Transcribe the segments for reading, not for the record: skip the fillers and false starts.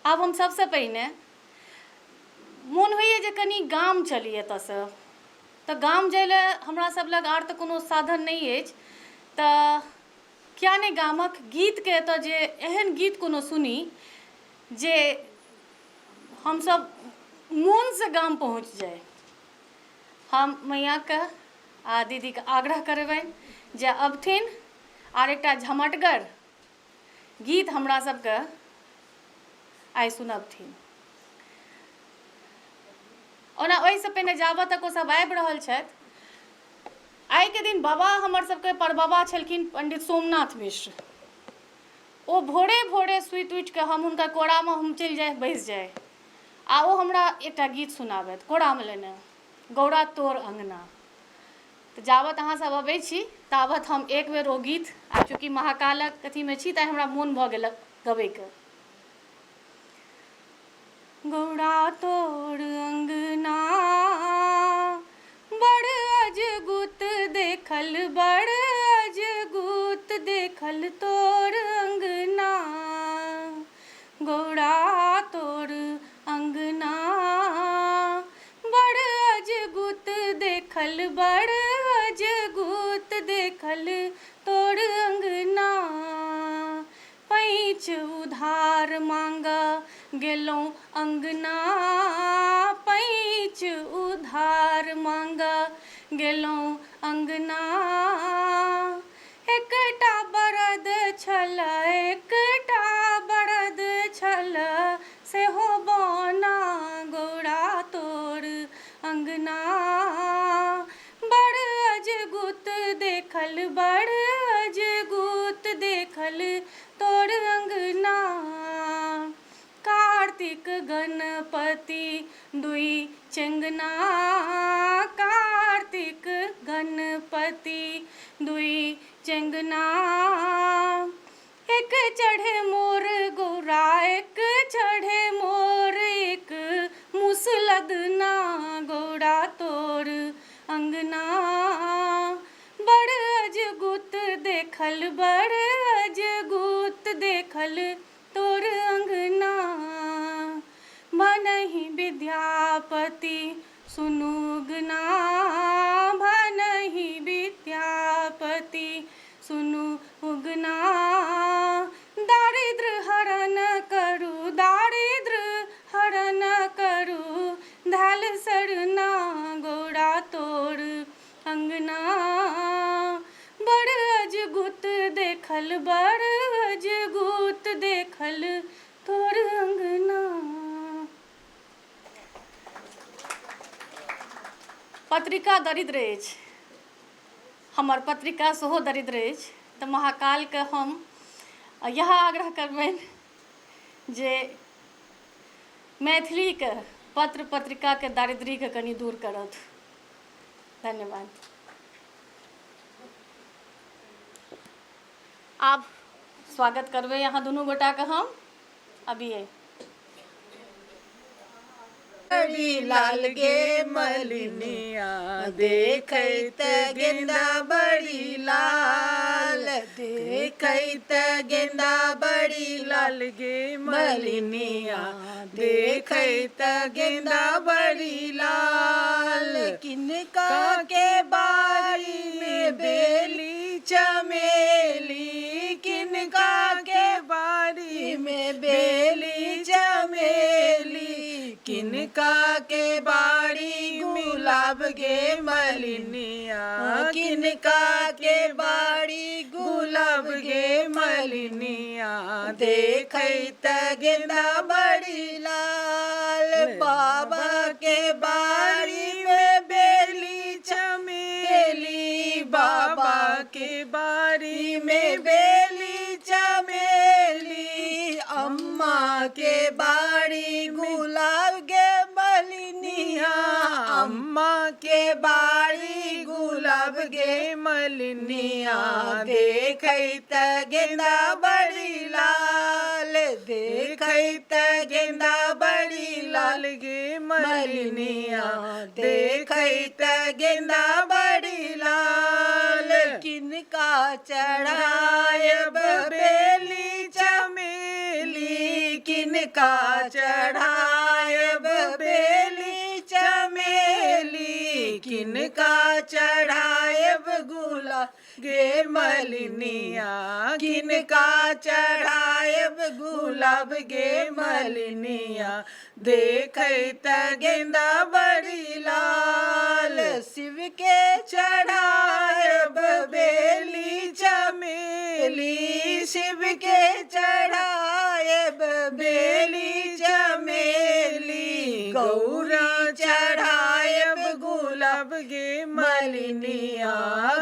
आब हम सभसँ पहिने मोन होइए जे कनि गाम चली एतऽसँ तऽ गाम जाय लए हमरा सब लग आर तऽ कोनो साधन नहि अछि तऽ किआ नहि गामक गीतके एतऽ जे एहन गीत कोनो सुनी जे हमसब मोनसँ गाम पहुँच जाइ। हम मैयाके आ दीदीके आग्रह करबनि जे अबथिन आर एकटा झमटगर गीत हमरा सबके आइ सुनबथिन। ओना ओहिसँ पहिने जाबऽ तक ओ सब आबि रहल छथि, आइके दिन बाबा हमर सबके परबाबा छलखिन पंडित सोमनाथ मिश्र। ओ भोरे भोरे सुति उठिके हम हुनकर कोरामे हम चलि जाइ बैस जाइ आ ओ हमरा एकटा गीत सुनाबथि कोरामे लेने, गौरा तोर अङ्गना। तऽ जाबत अहाँ सब अबै छी ताबत हम एक बेर ओ गीत, आ चूँकि महाकालक अथीमे छी तैँ हमरा मोन भऽ गेल गबैके। गौरा तोर अङ्गना बड़ अजगुत देखल, बड़ अजगुत देखल तोर अङ्गना, गौरा तोर अङ्गना बड़ अजगुत देखल, बड़ अजगुत देखल तोर अङ्गना। पैंच उधार माँगऽ गेलहुँ अङ्गना, पैंच उधार माँगऽ गेलहुँ अङ्गना। एकटा बरद छल, एकटा बरद छल सेहो बौना, गौरा तोर अङ्गना बड़ अजगुत देखल, बड़ अजगुत देखल तोर अङ्गना। कार्तिक गणपति दुई चेङ्गना, कार्तिक गणपति दुई चेङ्गना। एक चढ़े मोर गौरा, एक चढ़े मोर, एक मुसलदना, गौरा तोर अङ्गना बड़ अजगुत देखल, बड़ अजगुत देखल तोर अङ्गना। भनहि विद्यापति सुनुगना, भनहि विद्यापति सुनु उगना। दारिद्र हरण करू, दारिद्र हरण करू धैल सरना, गौरा तोर अङ्गना बड़ अजगुत देखल, बड़ अजगुत देखल तोर अङ्गना। पत्रिका दरिद्र अछि, हमर पत्रिका सेहो दरिद्र अछि, तऽ महाकालके हम इएह आग्रह करबनि जे मैथिलीके पत्र पत्रिकाके दारिद्र्यके कनि दूर करथु। धन्यवाद। आब स्वागत करबै अहाँ दुनू गोटाके हम अभिये। बड़ी लाल गे मलिनिया देखैत गेंदा बड़ी लाल, देखैत गेंदा बड़ी लाल गे मलिनिया देखैत गेंदा बड़ी लाल। किनका के बारी में बेली चमेली, किनका के बारी में बेली चमेली, किनका के बारी गुलाब गे मलिनिया, किनका के बारी गुलाब गे मलिनिया देखैत गेंदा बड़ी लाल। बाबा के बारी में बेली चमेली, बाबा के बारी में बेली चमेली, अम्मा के बारी गुलाब गे मलिनिया, अम्मा के बारी गुलाब गे मलिनिया देखैत गेंदा बड़ी लाल, देखैत गेंदा बड़ी लाल गे मलिनिया देखैत गेंदा बड़ी लाल। किनका चढ़ायब बेली चमेली, किनका किनका चढ़ायब बेली चमेली, किनका चढ़ायब गुलाब गे मलिनिया, किनका चढ़ायब गुलाब गे मलिनिया, देखैत गेंदा बड़ी लाल। शिव के चढ़ायब बेली चमेली, शिव के चढ़ायब बेली चमेली, गौरी चढ़ायब गुलाब गे मलिनिया,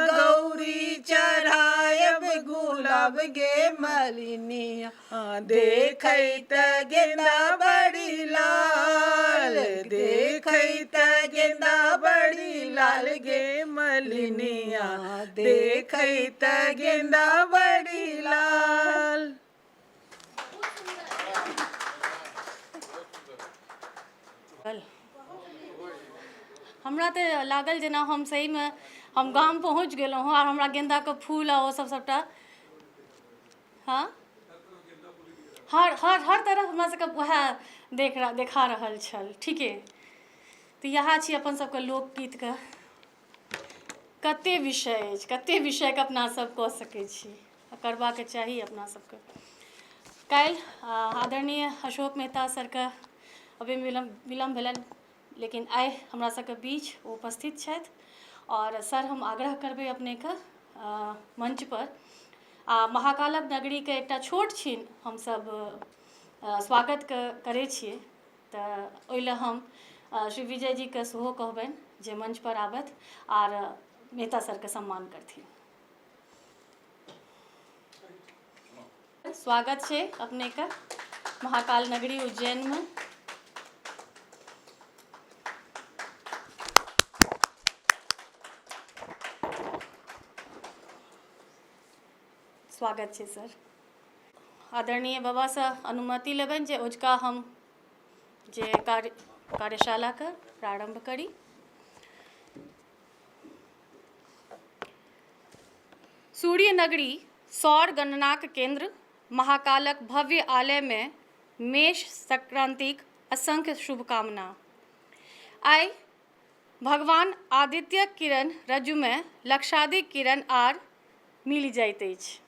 गौरी चढ़ायब गुलाब गे मलिनिया, देखैत गेंदा बड़ी लाल, देखैत गेंदा बड़ी लाल गे मलिनिया, देखैत गेंदा बड़ी लाल। हमरा तऽ लागल जेना हम सहीमे हम गाम पहुँच गेलहुँ हँ, आर हमरा गेन्दाके फूल आ ओ सब सबटा हँ हर हर हर तरफ हमरा सबके वएह देखा रहल छल। ठीके तऽ इएह छी अपन सबके लोकगीतके कते विषय अछि, कते विषयके अपना सब कऽ सकै छी आ करबाक चाही अपना सबके। काल्हि आदरणीय अशोक मेहता सरके अभी विलम्ब भेलनि, लेकिन आइ हमरा सबके बीच ओ उपस्थित छथि। आओर सर हम आग्रह करबै अपनेके मंचपर आ महाकालक नगरीके एकटा छोट छिन हमसब स्वागत करै छियै, तऽ ओहि लए हम श्री विजय जीके सेहो कहबनि जे मंचपर आबथि आर मेहता सरके सम्मान करथिन। स्वागत छै अपनेके महाकाल नगरी उज्जैनमे। स्वागत छै सर। आदरणीय बाबासँ अनुमति लेबनि जे ओजका हम जे कार्यशालाके प्रारम्भ करी। सूर्य नगरी सौर गणनाक केन्द्र महाकालक भव्य आलयमे मेष संक्रांतिक असंख्य शुभकामना। आइ भगवान आदित्यक किरण रज्जुमे लक्षादिक किरण आर मिलि जाइत अछि।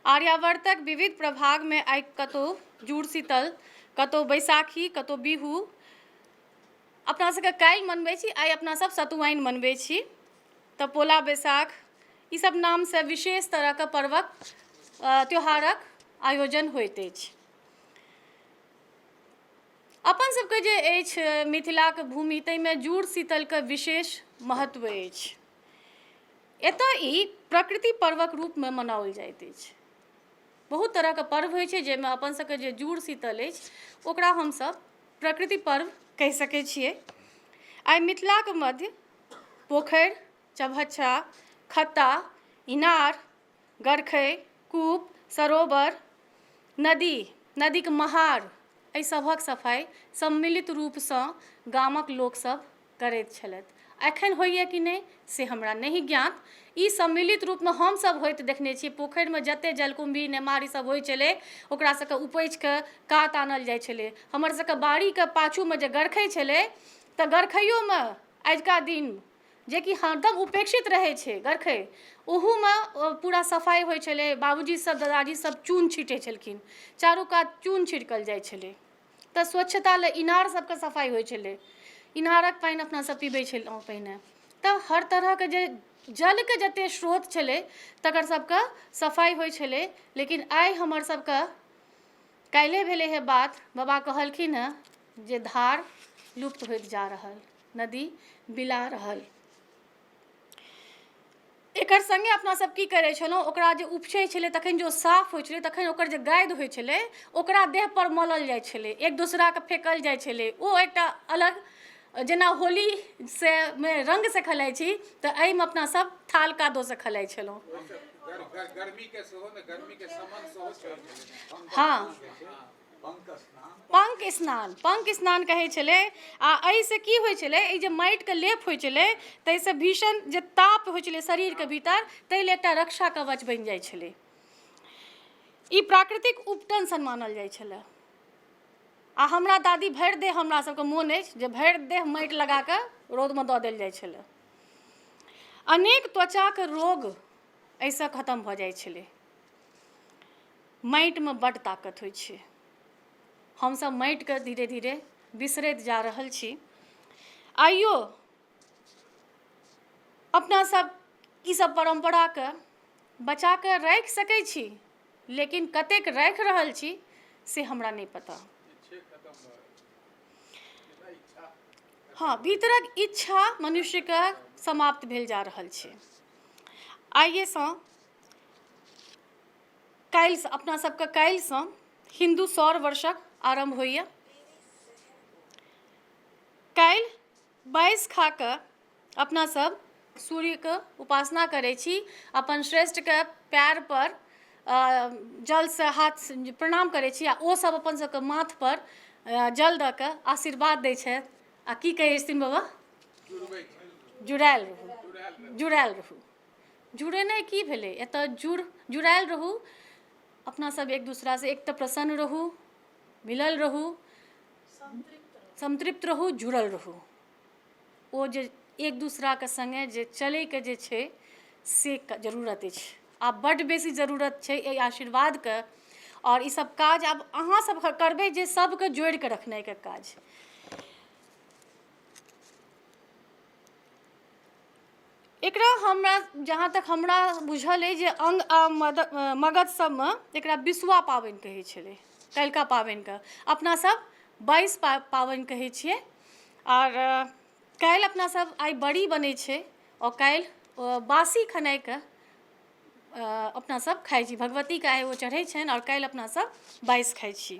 आर्यावर्तक विविध प्रभागमे आइ कतहु जूड़ शीतल, कतहु बैसाखी, कतहु बिहू। अपना सबके काल्हि मनबै छी, आइ अपना सब सतुआइन मनबै छी। तऽ पोला बैसाख ई सब नामसँ विशेष तरहके पर्वक त्योहारक आयोजन होइत अछि। अपन सबके जे अछि मिथिलाके भूमि, ताहिमे जूड़ शीतलके विशेष महत्व अछि। एतऽ ई प्रकृति पर्वक रूपमे मनाओल जाइत अछि। बहुत तरहके पर्व होइ छै जाहिमे अपन सबके जे जूड़ शीतल अछि ओकरा हमसब प्रकृति पर्व कहि सकै छियै। आइ मिथिलाके मध्य पोखरि, चभच्चा, खत्ता, इनार, गरखै, कूप, सरोवर, नदी, नदीके महार, एहि सभक सफाइ सम्मिलित रूपसँ गामक लोकसभ करैत छलथि। एखन होइए कि नहि से हमरा नहि ज्ञात। ई सम्मिलित रूपमे हमसभ होइत देखने छियै। पोखरिमे जते जलकुम्भी, नेमार ईसभ होइ छलै ओकरा सबके उपछि कऽ कात आनल जाइ छलै। हमर सबके बाड़ीके पाछूमे जे गरखै छलै तऽ गरखैयोमे आजुका दिन जेकि हरदम उपेक्षित रहै छै गरखै, ओहूमे पूरा सफाइ होइ छलै। बाबूजी सब, दादाजी सब चून छिटै छलखिन, चारू कात चून छिड़कल जाइ छलै। तऽ स्वच्छता लए इनार सबके सफाइ होइ छलै। इनारक पानि अपना सब पीबै छलहुँ पहिने। तऽ हर तरहके जे जलके जते स्रोत छलै तकर सबके सफाइ होइ छलै। लेकिन आइ हमर सबके काल्हिए भेलै हे बात, बाबा कहलखिन हेँ जे धार लुप्त होइत जा रहल, नदी बिला रहल। एकर सङ्गे अपना सब की करै छलहुँ, ओकरा जे उपछै छलै तखन जे ओ साफ होइ छलै, तखन ओकर जे गादि होइ छलै ओकरा देहपर मलल जाइ छलै, एक दोसराके फेकल जाइ छलै। ओ एकटा अलग, जेना होली से मे रङ्गसँ खेलाइ छी तऽ एहिमे अपना सब थाल कादोसँ खेलाइ छलहुँ। हँ, पंक स्नान, पंक स्नान कहै छलै। आ एहिसँ की होइ छलै, ई जे माटिके लेप होइ छलै ताहिसँ भीषण जे ताप होइ छलै शरीरके भीतर, ताहि लए एकटा रक्षा कवच बनि जाइ छलै। ई प्राकृतिक उपटन सन मानल जाइ छलै। आ हमरा दादी भरि देह, हमरा सबके मोन अछि जे भरि देह माटि लगा कऽ रौदमे दऽ देल जाइ छलै। अनेक त्वचाके रोग एहिसँ खतम भऽ जाइ छलै। माटिमे बड्ड ताकत होइ छै। हमसब माटिके धीरे धीरे बिसरैत जा रहल छी। आइयो अपना सब ई सब परम्पराके बचा कऽ राखि सकै छी, लेकिन कतेक राखि रहल छी से हमरा नहि पता। हँ, भीतरक इच्छा मनुष्यके समाप्त भेल जा रहल छै। आइएसँ काल्हिसँ अपना सबके काल्हिसँ हिन्दू सौर वर्षक आरम्भ होइए। काल्हि 22 खा कऽ अपना सब सूर्यके उपासना करै छी, अपन श्रेष्ठके पयर पर जलसँ हाथ प्रणाम करै छी, आ ओ सब अपन सबके माथपर जल दऽ कऽ आशीर्वाद दै छथि। आ की कहै छथिन बाबा? जुड़ायल रहू, जुड़ायल रहू। जुड़ेनाइ की भेलै एतऽ? जुड़ायल रहू। अपना सब एक दूसरासँ एक तऽ प्रसन्न रहू, मिलल रहू, संतृप्त रहू, जुड़ल रहू। ओ जे एक दूसराके सङ्गे जे चलैके जे छै से जरूरत अछि। आब बड्ड बेसी जरूरत छै एहि आशीर्वादके। आओर ई सब काज आब अहाँ सब करबै जे सबके जोड़िके रखनाइके काज। एकरा हमरा जहाँ तक हमरा बुझल अइ जे अङ्ग आ मगध सबमे एकरा बिसुआ पाबनि कहै छलै। काल्हिका पाबनिके अपना सब 22 पाबनि कहै छियै। आओर काल्हि अपना सब आइ बड़ी बनै छै आओर काल्हि बासी खेनाइके अपना सब खाइ छी। भगवतीके आइ ओ चढ़ै छनि आओर काल्हि अपना सब 22 खाइ छी।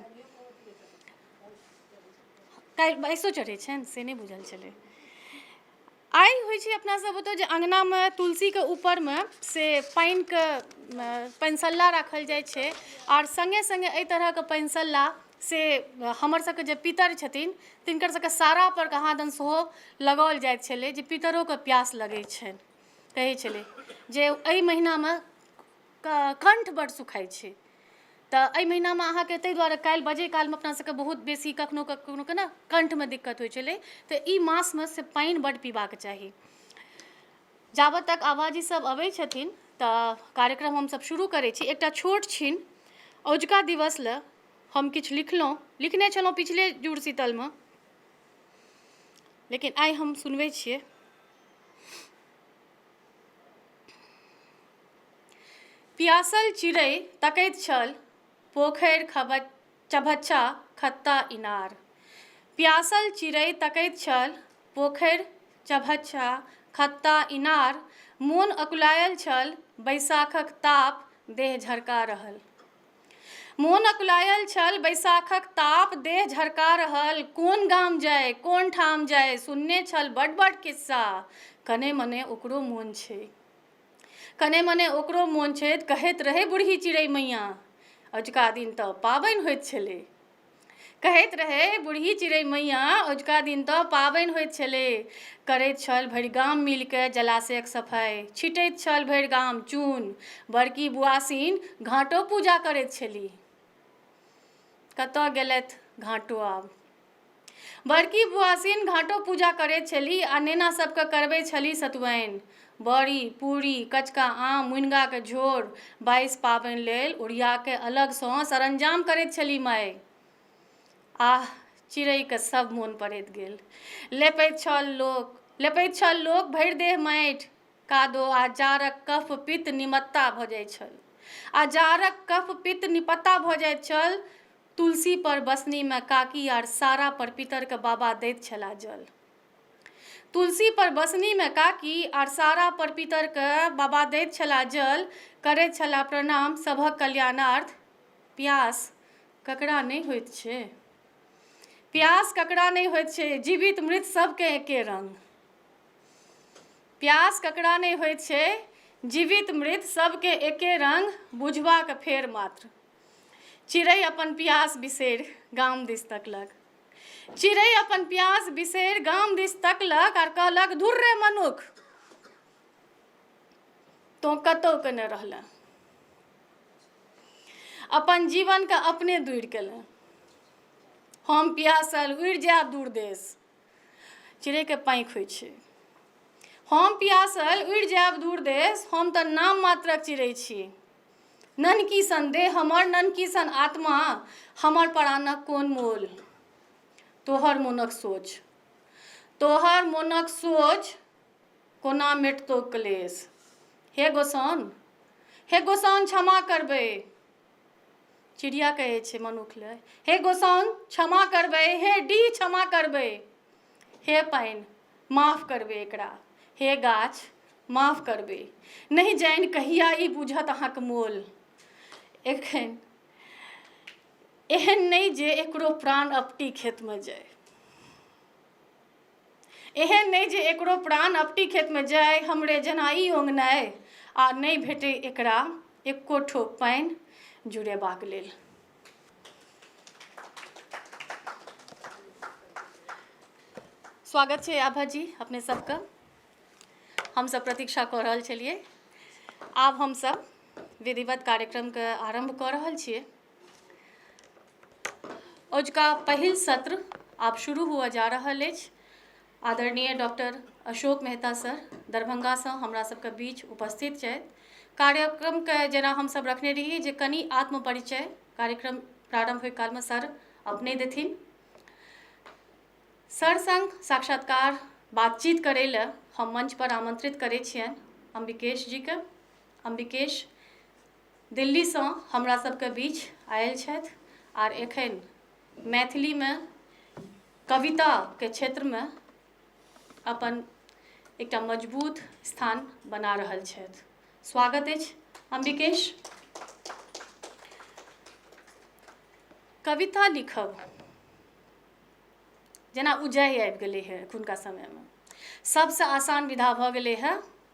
काल्हि बाइसो चढ़ै छनि से नहि बुझल छलै। आइ होइ छै अपना सब ओतऽ जे अङ्गनामे तुलसीके ऊपरमे से पानिके पनिसल्ला राखल जाइ छै, आओर सङ्गे सङ्गे एहि तरहके पनिसल्ला से हमर सबके जे पितर छथिन तिनकर सबके सारापर कहाँदन सेहो लगाओल जाइत छलै, जे पितरोके प्यास लगै छनि। कहै छलै जे एहि महिनामे कण्ठ बड्ड सुखाइ छै, तऽ एहि महिनामे अहाँके ताहि दुआरे काल्हि बजै कालमे अपना सबके बहुत बेसी कखनो कखनो के ने कण्ठमे दिक्कत होइ छलै, तऽ ई मासमे से पानि बड्ड पीबाक चाही। जाबत तक आवाजी सब अबै छथिन तऽ कार्यक्रम हमसब शुरू करै छी। एकटा छोट छिन औजुका दिवस लए हम किछु लिखलहुँ, लिखने छलहुँ पिछले जुड़ शीतलमे, लेकिन आइ हम सुनबै छियै। पियासल चिड़ै तकैत छल पोखरि, चभच्चा, खत्ता, इनार। पियासल चिड़ै तकैत छल पोखरि, चभच्चा, खत्ता, इनार। मोन अकुलायल छल, बैसाखक ताप देह झरका रहल। मोन अकुलायल छल, बैसाखक ताप देह झरका रहल। कोन गाम जाय, कोन ठाम जाय, सुनने छल बड बड खिस्सा। कने मने ओकरो मोन छै, कने मने ओकरो मोन छै। कहैत रहै बुढ़ी चिड़ै मैया, अजुका दिन तऽ पाबनि होइत छलै। कहैत रहै बुढ़ी चिड़ै मैया, अजुका दिन तऽ पाबनि होइत छलै। करैत छल भरि गाम मिलके जलाशयक सफाइ, छिटैत छल भरि गाम चून। बड़की बुआसीन घाटो पूजा करैत छली। कतऽ गेलथि घाटो आब? बड़की बुआसीन घाटो पूजा करैत छली आ नेना सबके करबै छली सतुआनि। बड़ी, पूरी, कचका आम, मुनिगाके झोर 22 पाबनि लेल ओरियाके अलगसँ सरंजाम करैत छली माय। आह, चिड़ैके सब मोन पड़ैत गेल। लेपैत छल लोक, लेपैत छल लोक भरि देह माटि कादो, आ जाड़क कफ पित्त निमत्ता भऽ जाइत छल। आ जाड़क कफ पित्त निपत्ता भऽ जाइत छल। तुलसी पर बसनीमे काकी आर सारा पर पितरके बाबा दैत छलाह जल। तुलसी पर बसनीमे काकी आर सारा पर पितरके बाबा दैत छलाह जल। करैत छलाह प्रणाम सभक कल्याणार्थ। प्यास ककरा नहि होइत छै? प्यास ककरा नहि होइत छै? जीवित मृत सबके एके रंग। प्यास ककरा नहि होइत छै? जीवित मृत सबके एके रंग, बुझबाक फेर मात्र। चिड़ै अपन पियास बिसरि गाम दिस तकलक। चिड़ै अपन पियास बिसरि गाम दिस तकलक आर कहलक, धुर रे मनुख, तोँ कतौ के नहि रहले, अपन जीवनके अपने दूर केले। हम पियासल उड़ि जायब दूर देश। चिड़ैके पाँखि होइ छै। हम पियासल उड़ि जायब दूर देश, हम तऽ नाम मात्रक चिड़ै छी। ननकी सन देह हमर, ननकी सन आत्मा, हमर प्राणक कोन मोल। तोहर मोनक सोच, तोहर मोनक सोच कोना मेटतौ क्लेश। हे गोसाउन, हे गोसाउन क्षमा करबै। चिड़िया कहै छै मनुख लए, हे गोसाउन क्षमा करबै, हे डीह क्षमा करबै, हे पानि माफ करबै एकरा, हे गाछ माफ करबै। नहि जानि कहिया ई बुझत अहाँके मोल। एखन एहन नहि जे एकरो प्राण अपटी खेतमे जाय, एहन नहि जे एकरो प्राण अपटी खेतमे जाय, हमरे जेना ई ओंगनाय आ नहि भेटै एकरा एको ठोप पानि जुड़ेबाक लेल। स्वागत छै आभा जी अपने सबके। हमसब प्रतीक्षा कऽ रहल छलियै। आब हमसब विधिवत कार्यक्रमके आरम्भ कऽ रहल छियै। अजुका पहिल सत्र आब शुरू हुअ जा रहल अछि। आदरणीय डॉक्टर अशोक मेहता सर दरभंगासँ हमरा सबके बीच उपस्थित छथि। कार्यक्रमके जेना हमसब रखने रही जे कनि आत्मपरिचय कार्यक्रम प्रारम्भ होय कालमे सर अपने देथिन। सर संग साक्षात्कार बातचीत करै लए हम मंच पर आमंत्रित करै छियनि अंबिकेश जीके। अंबिकेश दिल्लीसँ हमरा सबके बीच आयल छथि आर एखन मैथिलीमे कविताके क्षेत्रमे अपन एकटा मजबूत स्थान बना रहल छथि। स्वागत अछि अंबिकेश। कविता लिखब जेना उजाइ आबि गेलै हँ एखुनका समयमे, सबसँ आसान विधा भऽ गेलै हँ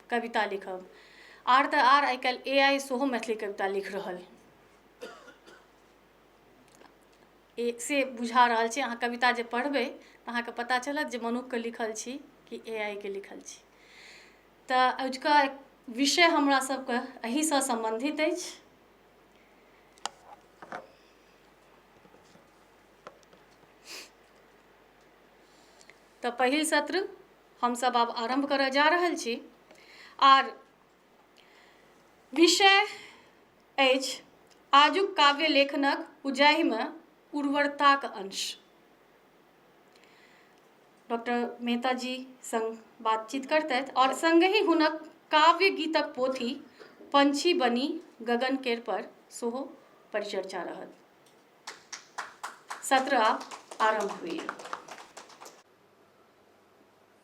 कविता लिखब। आर तऽ आर आइ काल्हि ए आइ सेहो मैथिली कविता लिख रहल से बुझा रहल छै। अहाँ कविता जे पढ़बै तऽ अहाँके पता चलत जे मनुखके लिखल छी कि ए आइ के लिखल छी। तऽ अजुका विषय हमरा सबके एहिसँ सम्बन्धित अछि। तऽ पहिल सत्र हमसब आब आरम्भ करऽ जा रहल छी आर विषय अछि आजुक काव्य लेखनक उजाहिमे उर्वरताक अंश। डॉक्टर मेहता जी संग बातचीत करतथि और संगहि हुनक काव्य गीतक पोथी पंछी बनी गगन केर पर सेहो परिचर्चा रहत। सत्र आब आरम्भ होइए।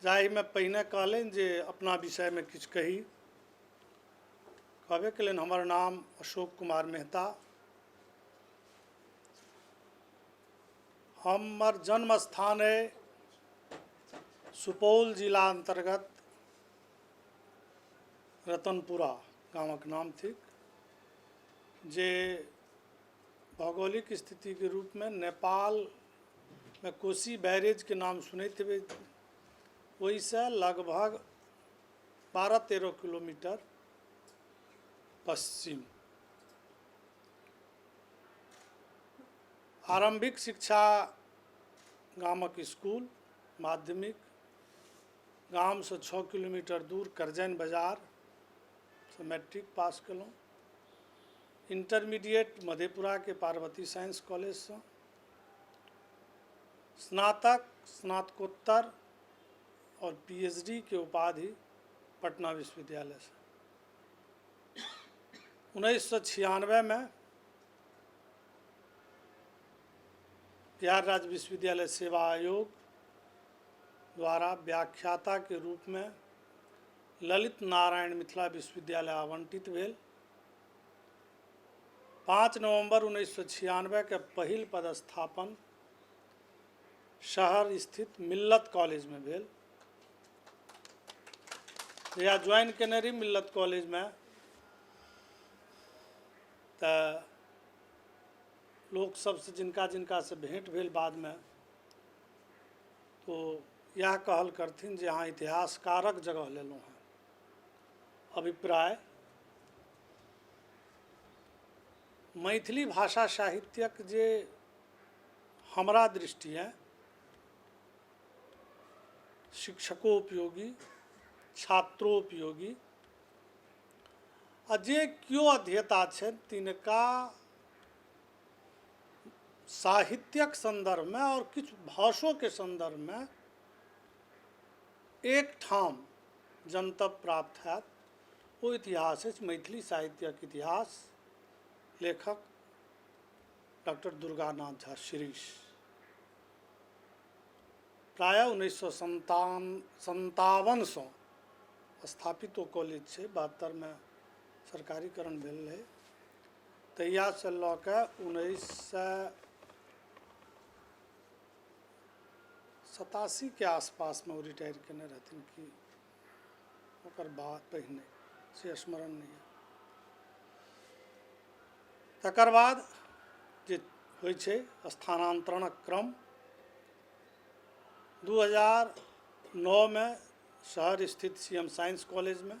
जाहिमे पहिने कहलनि जे अपना विषयमे किछु कही, कहबे केलनि हमर नाम अशोक कुमार मेहता, हमर जन्म स्थान अइ सुपौल जिला अन्तर्गत रतनपुरा गामक नाम थिक, जे भौगोलिक स्थितिके रूपमे नेपालमे कोशी बैरेजके नाम सुनैत हेबै, ओहिसँ लगभग 12-13 किलोमीटर पश्चिम। आरम्भिक शिक्षा गामक स्कूल, माध्यमिक गामसँ 6 किलोमीटर दूर करजैन बाजारसँ मैट्रिक पास केलहुँ। इंटरमीडिएट मधेपुराके पार्वती साइंस कॉलेजसँ, स्नातक, स्नातकोत्तर और पीएचडी के उपाधि पटना विश्वविद्यालयसँ। 1996 में बिहार राज्य विश्वविद्यालय सेवा आयोग द्वारा व्याख्याता के रूप में ललित नारायण मिथिला विश्वविद्यालय आवंटित भेल। 5 नवंबर 1996 के पहिल पदस्थापन शहर स्थित मिल्लत कॉलेज में भेल। जहिया ज्वाइन केने रही मिल्लत कॉलेज में तऽ लोक सबसँ जिनका जिनका से भेंट भेल बाद में तो इएह कहल करथिन जे अहाँ इतिहासकारक जगह लेलहुँ हेँ। अभिप्राय मैथिली भाषा साहित्यक जे हमरा दृष्टिए शिक्षकोपयोगी, छात्रोपयोगी आ जे केओ अध्येता छथि तिनका साहित्यक सन्दर्भमे आओर किछु भाषोके सन्दर्भमे एकठाम जनतब प्राप्त हैत। ओ इतिहास अछि मैथिली साहित्यक इतिहास, लेखक डॉक्टर दुर्गानाथ झा शिरीष। प्रायः 1957सँ स्थापित ओ कॉलेज छै, 72मे सरकारीकरण भेल रहै। तहियासँ लऽ कऽ 1987के आसपासमे ओ रिटायर केने रहथिन कि ओकर बाद पहिने, से स्मरण नहि यऽ। तकर बाद जे होइ छै स्थानान्तरणक क्रम, 2009मे शहर स्थित सी एम साइंस कॉलेजमे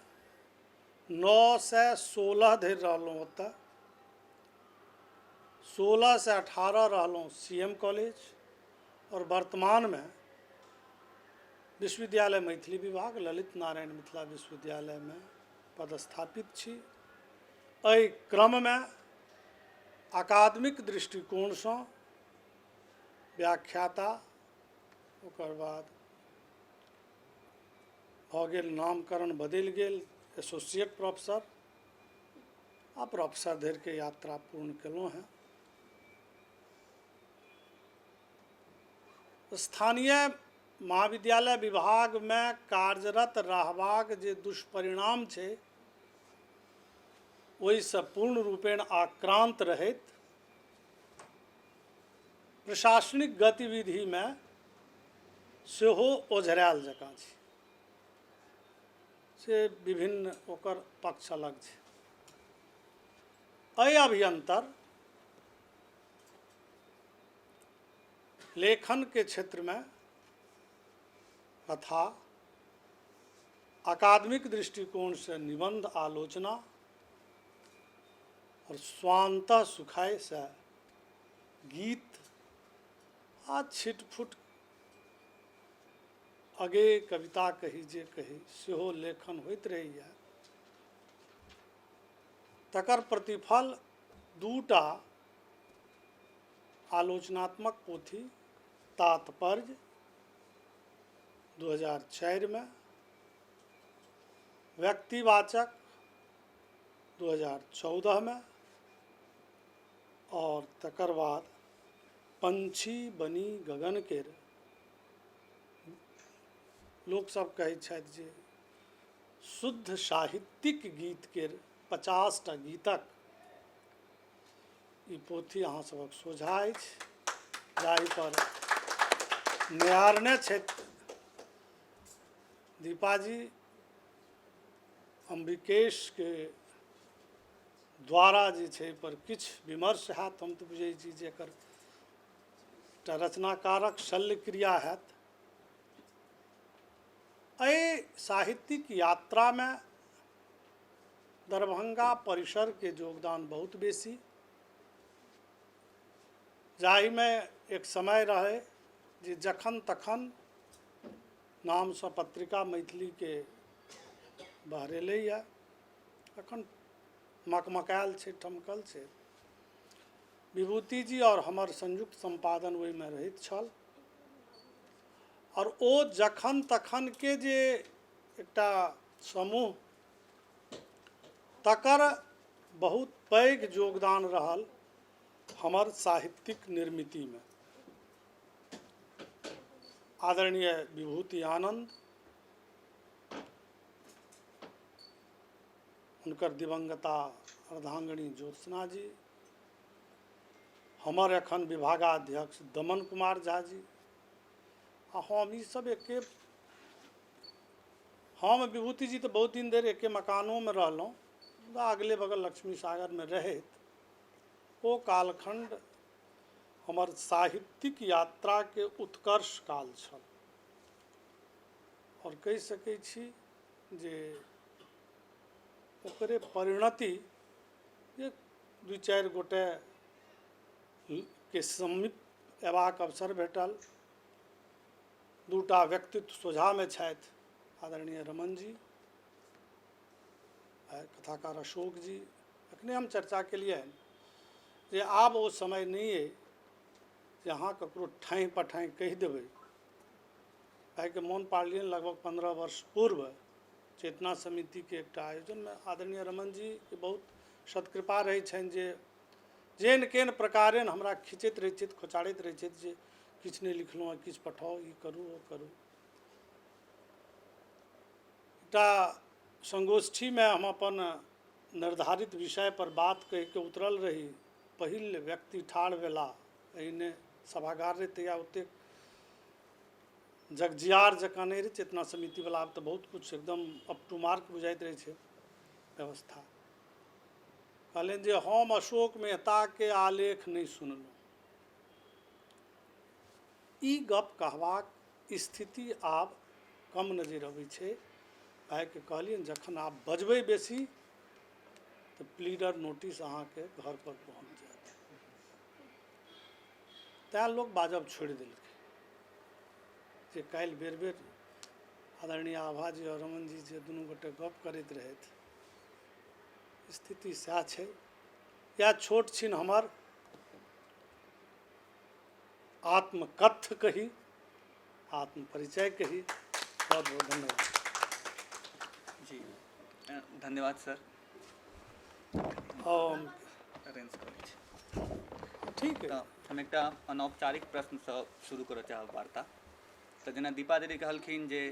9 से 16 धरि रहलहुँ। ओतऽ 16 से 18 रहलहुँ सी एम कॉलेज आओर वर्तमानमे विश्वविद्यालय मैथिली विभाग, ललित नारायण मिथिला विश्वविद्यालयमे पदस्थापित छी। एहि क्रममे अकादमिक दृष्टिकोणसँ व्याख्याता, ओकर बाद भऽ गेल नामकरण बदलि गेल एसोसिएट प्रोफेसर आ प्रोफेसर धरिके यात्रा पूर्ण केलहुँ हेँ। स्थानीय महाविद्यालय विभागमे कार्यरत रहबाक जे दुष्परिणाम छै, ओहिसँ पूर्ण रूपेण आक्रान्त रहैत प्रशासनिक गतिविधिमे सेहो ओझरायल जकाँ छी। से विभिन्न ओकर पक्ष अलग छै। एहि अभियन्तर लेखनके क्षेत्रमे कथा, अकादमिक दृष्टिकोणसँ निबन्ध, आलोचना आओर स्वान्तः सुखायसँ गीत आ छिटफुट अगे कविता कही जे कही, सेहो लेखन होइत रहैए। तकर प्रतिफल दूटा आलोचनात्मक पोथी तात्पर्य 2004मे, व्यक्तिवाचक 2014मे आओर तकर बाद पंछी बनी गगन केर लोकसभ कहै छथि जे शुद्ध साहित्यिक गीत केर 50टा गीतक ई पोथी अहाँ सभक सोझा अछि, जाहिपर निहारने छथि दीपाजी। अम्बिकेशके द्वारा जे छै पर किछु विमर्श हैत। हम तऽ बुझै छी जे एकर एकटा रचनाकारक शल्यक्रिया हैत। एहि साहित्यिक यात्रामे दरभंगा परिसरके योगदान बहुत बेसी, जाहिमे एक समय रहै जे जखन तखन नामसँ पत्रिका मैथिलीके बहरेलैए, एखन मकमकायल छै, ठमकल छै। विभूतिजी आओर हमर संयुक्त सम्पादन ओहिमे रहैत छल आओर ओ जखन तखनके जे एकटा समूह, तकर बहुत पैघ योगदान रहल हमर साहित्यिक निर्मितिमे। आदरणीय विभूति आनन्द, हुनकर दिवंगता अर्धांगिनी ज्योत्सना जी, हमर एखन विभागाध्यक्ष दमन कुमार झा जी आ हम, ई सब एके, हम विभूति जी तऽ बहुत दिन धरि एके मकानोमे रहलहुँ, मुदा अगले बगल लक्ष्मी सागरमे रहैत ओ कालखण्ड हमर साहित्यिक यात्राके उत्कर्ष काल छल आओर कहि सकै छी जे ओकरे परिणति जे दू चारि गोटे के समीप अयबाक अवसर भेटल। दूटा व्यक्तित्व सोझामे छथि, आदरणीय रमन जी आ कथाकार अशोक जी। अखने हम चर्चा केलियनि जे आब ओ समय नहि अइ जे अहाँ ककरो ठाँइ पठाँइ कहि देबै। भाइके मोन पाड़लियनि, लगभग 15 वर्ष पूर्व चेतना समितिके एकटा आयोजनमे आदरणीय रमन जीके बहुत सत्कृपा रहै छनि जे जेन केन प्रकारेण हमरा खींचैत रहै छथि, खोचारैत रहै छथि जे किछु नहि लिखलहुँ हँ, किछु पठाउ, ई करू, ओ करू। एकटा संगोष्ठीमे हम अपन निर्धारित विषय पर बात कहिके उतरल रही। पहिल व्यक्ति ठाढ़ भेला, एहिने सभागार रहै तहिया ओतेक जगजियार जकाँ नहि रहै चेतना समितिवला, आब तऽ बहुत किछु एकदम अप टू मार्क बुझाइत रहै छै व्यवस्था। कहलनि जे हम अशोक मेहताके आलेख नहि सुनलहुँ। ई गप कहबाक स्थिति आब कम नजरि अबै छै। भाइके कहलियनि जखन आब बजबै बेसी तऽ प्लीडर नोटिस अहाँके घरपर पहुँच जायत। तैँ लोक बाजब छोड़ि देलकै जे काल्हि बेर बेर आदरणीय आभाजी आओर रमन जी जे दुनू गोटे गप करैत रहथि, स्थिति सएह छै। इएह छोट छिन हमर आत्मकथ्य कही, आत्मपरिचय कही। बहुत बहुत धन्यवाद। जी धन्यवाद सर। हम अरेंज करै छी। ठीक है। तऽ हम एकटा अनौपचारिक प्रश्नसँ शुरू करऽ चाहब वार्ता। तऽ जेना दीपा दीदी कहलखिन जे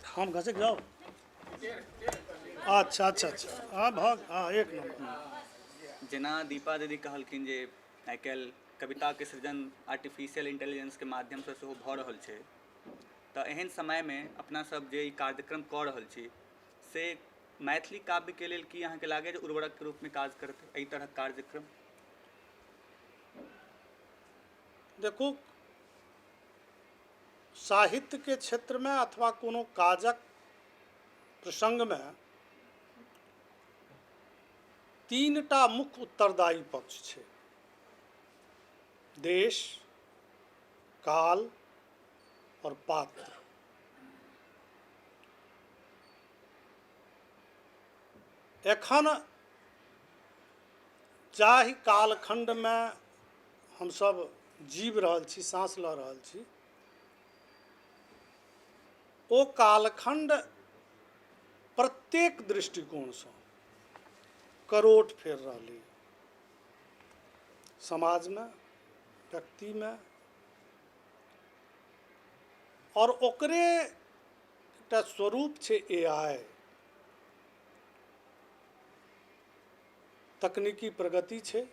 हम घसकि जाउ। अच्छा अच्छा अच्छा, हाँ भऽ, हाँ एक नंबर। जेना दीपा दीदी कहलखिन जे आइ काल्हि कविताके सृजन आर्टिफिशियल इंटेलिजेंसके माध्यमसँ सेहो भऽ रहल छै, तऽ एहन समयमे अपना सब जे ई कार्यक्रम कऽ रहल छी से मैथिली काव्यके लेल की अहाँके लागैए जे उर्वरकके रूपमे काज करतै एहि तरहक कार्यक्रम? देखू, साहित्यके क्षेत्रमे अथवा कोनो काजक प्रसङ्गमे तीनटा मुख्य उत्तरदायी पक्ष छै, देश, काल और पात्र। एखन जाहि कालखण्डमे हमसब जीव रहल छी, साँस लऽ रहल छी, ओ कालखण्ड प्रत्येक दृष्टिकोणसँ करोट फेर रहलै समाजमे, व्यक्तिमे, आओर ओकरे एकटा स्वरूप छै ए आई। तकनीकी प्रगति छै,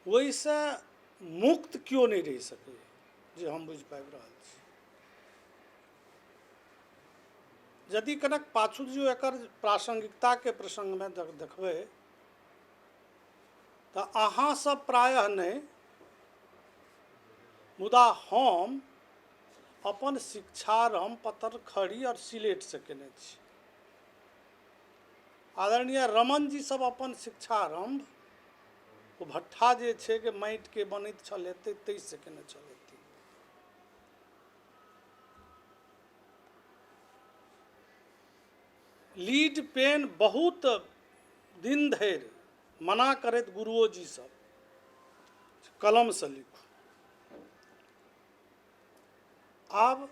ओहिसँ मुक्त केओ नहि रहि सकैए, जे हम बुझि पाबि रहल छी। यदि कनक पाछू जो एकर प्रासंगिकताके प्रसङ्गमे देखबै तऽ अहाँ सब प्रायः नहि, मुदा हम अपन शिक्षारम्भ पतरखड़ी आओर सिलेटसँ केने छी। आदरणीय रमन जी सब अपन शिक्षारम्भ ओ भट्ठा जे छै के माटिके बनैत छल हेतै ताहिसँ केने छल हेतै। लीड पेन बहुत दिन धरि मना करैत गुरुओ जी सब कलमसँ लिखू। आब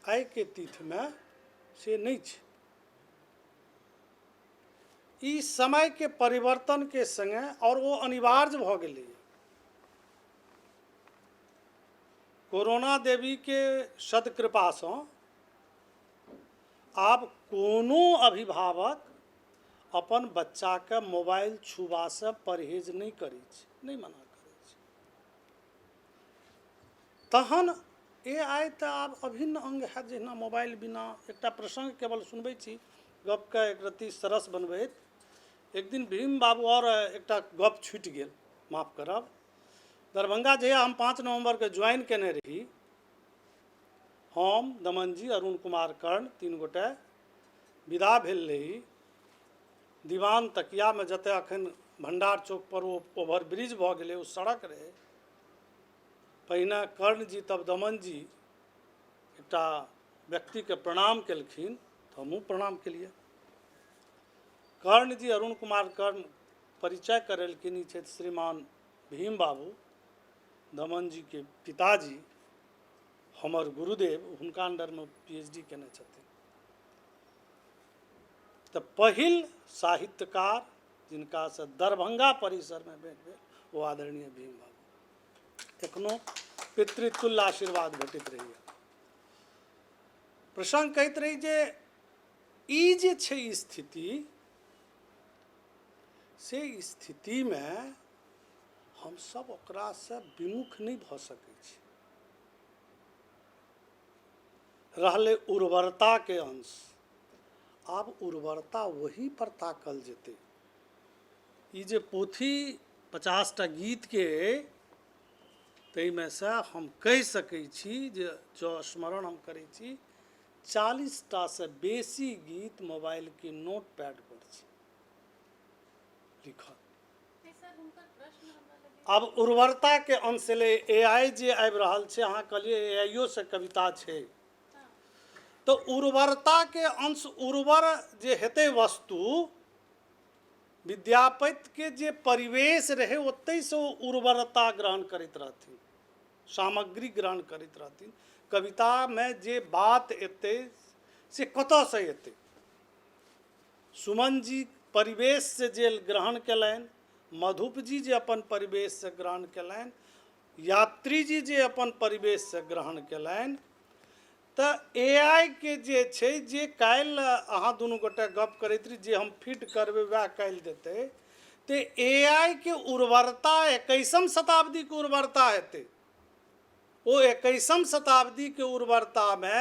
आइके तिथिमे से नहि छै। ई समयके परिवर्तनके सङ्गे आओर ओ अनिवार्य भऽ गेलैए। कोरोना देवीके सदकृपासँ आब कोनो अभिभावक अपन बच्चाके मोबाइल छुबासँ परहेज नहि करै छै, नहि मना करै छै। तहन ए आई तऽ आब अभिन्न अङ्ग हैत, जहिना मोबाइल बिना। एकटा प्रसङ्ग केवल सुनबै छी, गपके एक रत्ती सरस बनबैत। एक दिन भीम बाबू, आओर एकटा गप छुटि गेल, माफ करब। दरभंगा जहिया हम 5 नवम्बरके ज्वाइन केने रही, हम, दमन जी, अरुण कुमार कर्ण, 3 गोटे विदा भेल रही दीवान तकियामे, जतऽ अखन भण्डार चौकपर ओ ओवरब्रिज भऽ गेलै, ओ सड़क रहै। पहिने कर्णजी तब दमनजी एकटा व्यक्तिके प्रणाम केलखिन तऽ हमहूँ प्रणाम केलियै। कर्णजी अरुण कुमार कर्ण परिचय करेलखिन, ई छथि श्रीमान भीम बाबू, दमनजीके पिताजी, हमर गुरुदेव, हुनका अंडरमे PhD केने छथिन। तऽ पहिल साहित्यकार जिनकासँ दरभंगा परिसरमे भेट भेल ओ आदरणीय भीम बाबू। एखनो पितृतुल्य आशीर्वाद भेटैत रहैए। प्रसंग कहैत रही जे ई जे छै स्थिति, से स्थितिमे हमसब ओकरासँ विमुख नहि भऽ सकै छी। रहलै उर्वरताके अंश, आब उर्वरता वही पर ताकल जेतै। ई जे पोथी 50टा गीतके ताहिमे सँ हम कहि सकै छी जे जँ स्मरण हम करै छी 40टासँ बेसी गीत मोबाइलके नोट पैड पर छै लिखल। आब उर्वरताके अंश एलै, AI जे आबि रहल छै, अहाँ कहलियै AIओ से कविता छै, तऽ उर्वरताके अंश उर्वर जे हेतै वस्तु, विद्यापतिके जे परिवेश रहै ओतहिसँ ओ उर्वरता ग्रहण करैत रहथिन, सामग्री ग्रहण करैत रहथिन। कवितामे जे बात एतै से कतऽसँ एतै? सुमन जी परिवेशसँ जे ग्रहण कयलनि, मधुप जी जे अपन परिवेशसँ ग्रहण कयलनि, यात्री जी जे अपन परिवेशसँ ग्रहण कयलनि, तऽ AI के जे छै जे काल्हि अहाँ दुनू गोटे गप करैत रही जे हम फिट करबै वएह काल्हि देतै, तऽ AI के उर्वरता 21म शताब्दीके उर्वरता हेतै। ओ 21म शताब्दीके उर्वरतामे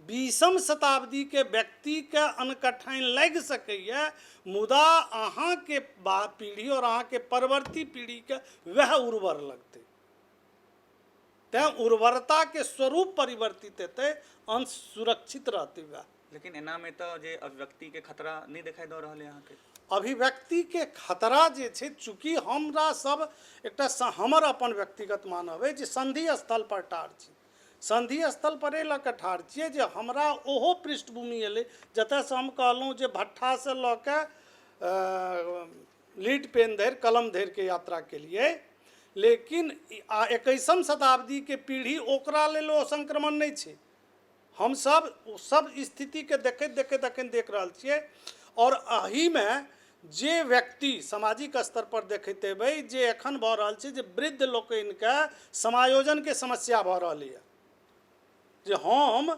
20म शताब्दीके व्यक्तिके अनकठाइन लागि सकैए, मुदा अहाँके पीढ़ी आओर अहाँके परवर्ती पीढ़ीके वएह उर्वर लगतै। तैँ उर्वरताके स्वरूप परिवर्तित हेतै, अंश सुरक्षित रहतै वएह। लेकिन एनामे तऽ जे अभिव्यक्तिके खतरा नहि देखाइ दऽ रहल अइ अहाँके? अभिव्यक्तिके खतरा जे छै, चूँकि हमरा सब एकटा हमर अपन व्यक्तिगत मानब अइ जे सन्धि स्थल पर ठाढ़ छी। सन्धि स्थल पर एहि लऽ कऽ ठाढ़ छियै जे हमरा ओहो पृष्ठभूमि एलै जतयसँ हम कहलहुँ जे भट्ठासँ लऽ कऽ लीड पेन धरि कलम धरिके यात्रा केलियै, लेकिन 21म शताब्दीके पीढ़ी ओकरा लेल ओ संक्रमण नहि छै। हमसब ओ सब स्थितिके देखैत देखैत अखन देख रहल छियै। आओर एहिमे जे व्यक्ति सामाजिक स्तर पर देखैत हेबै जे एखन भऽ रहल छै जे वृद्ध लोकनिके समायोजनके समस्या भऽ रहलैए। जे हम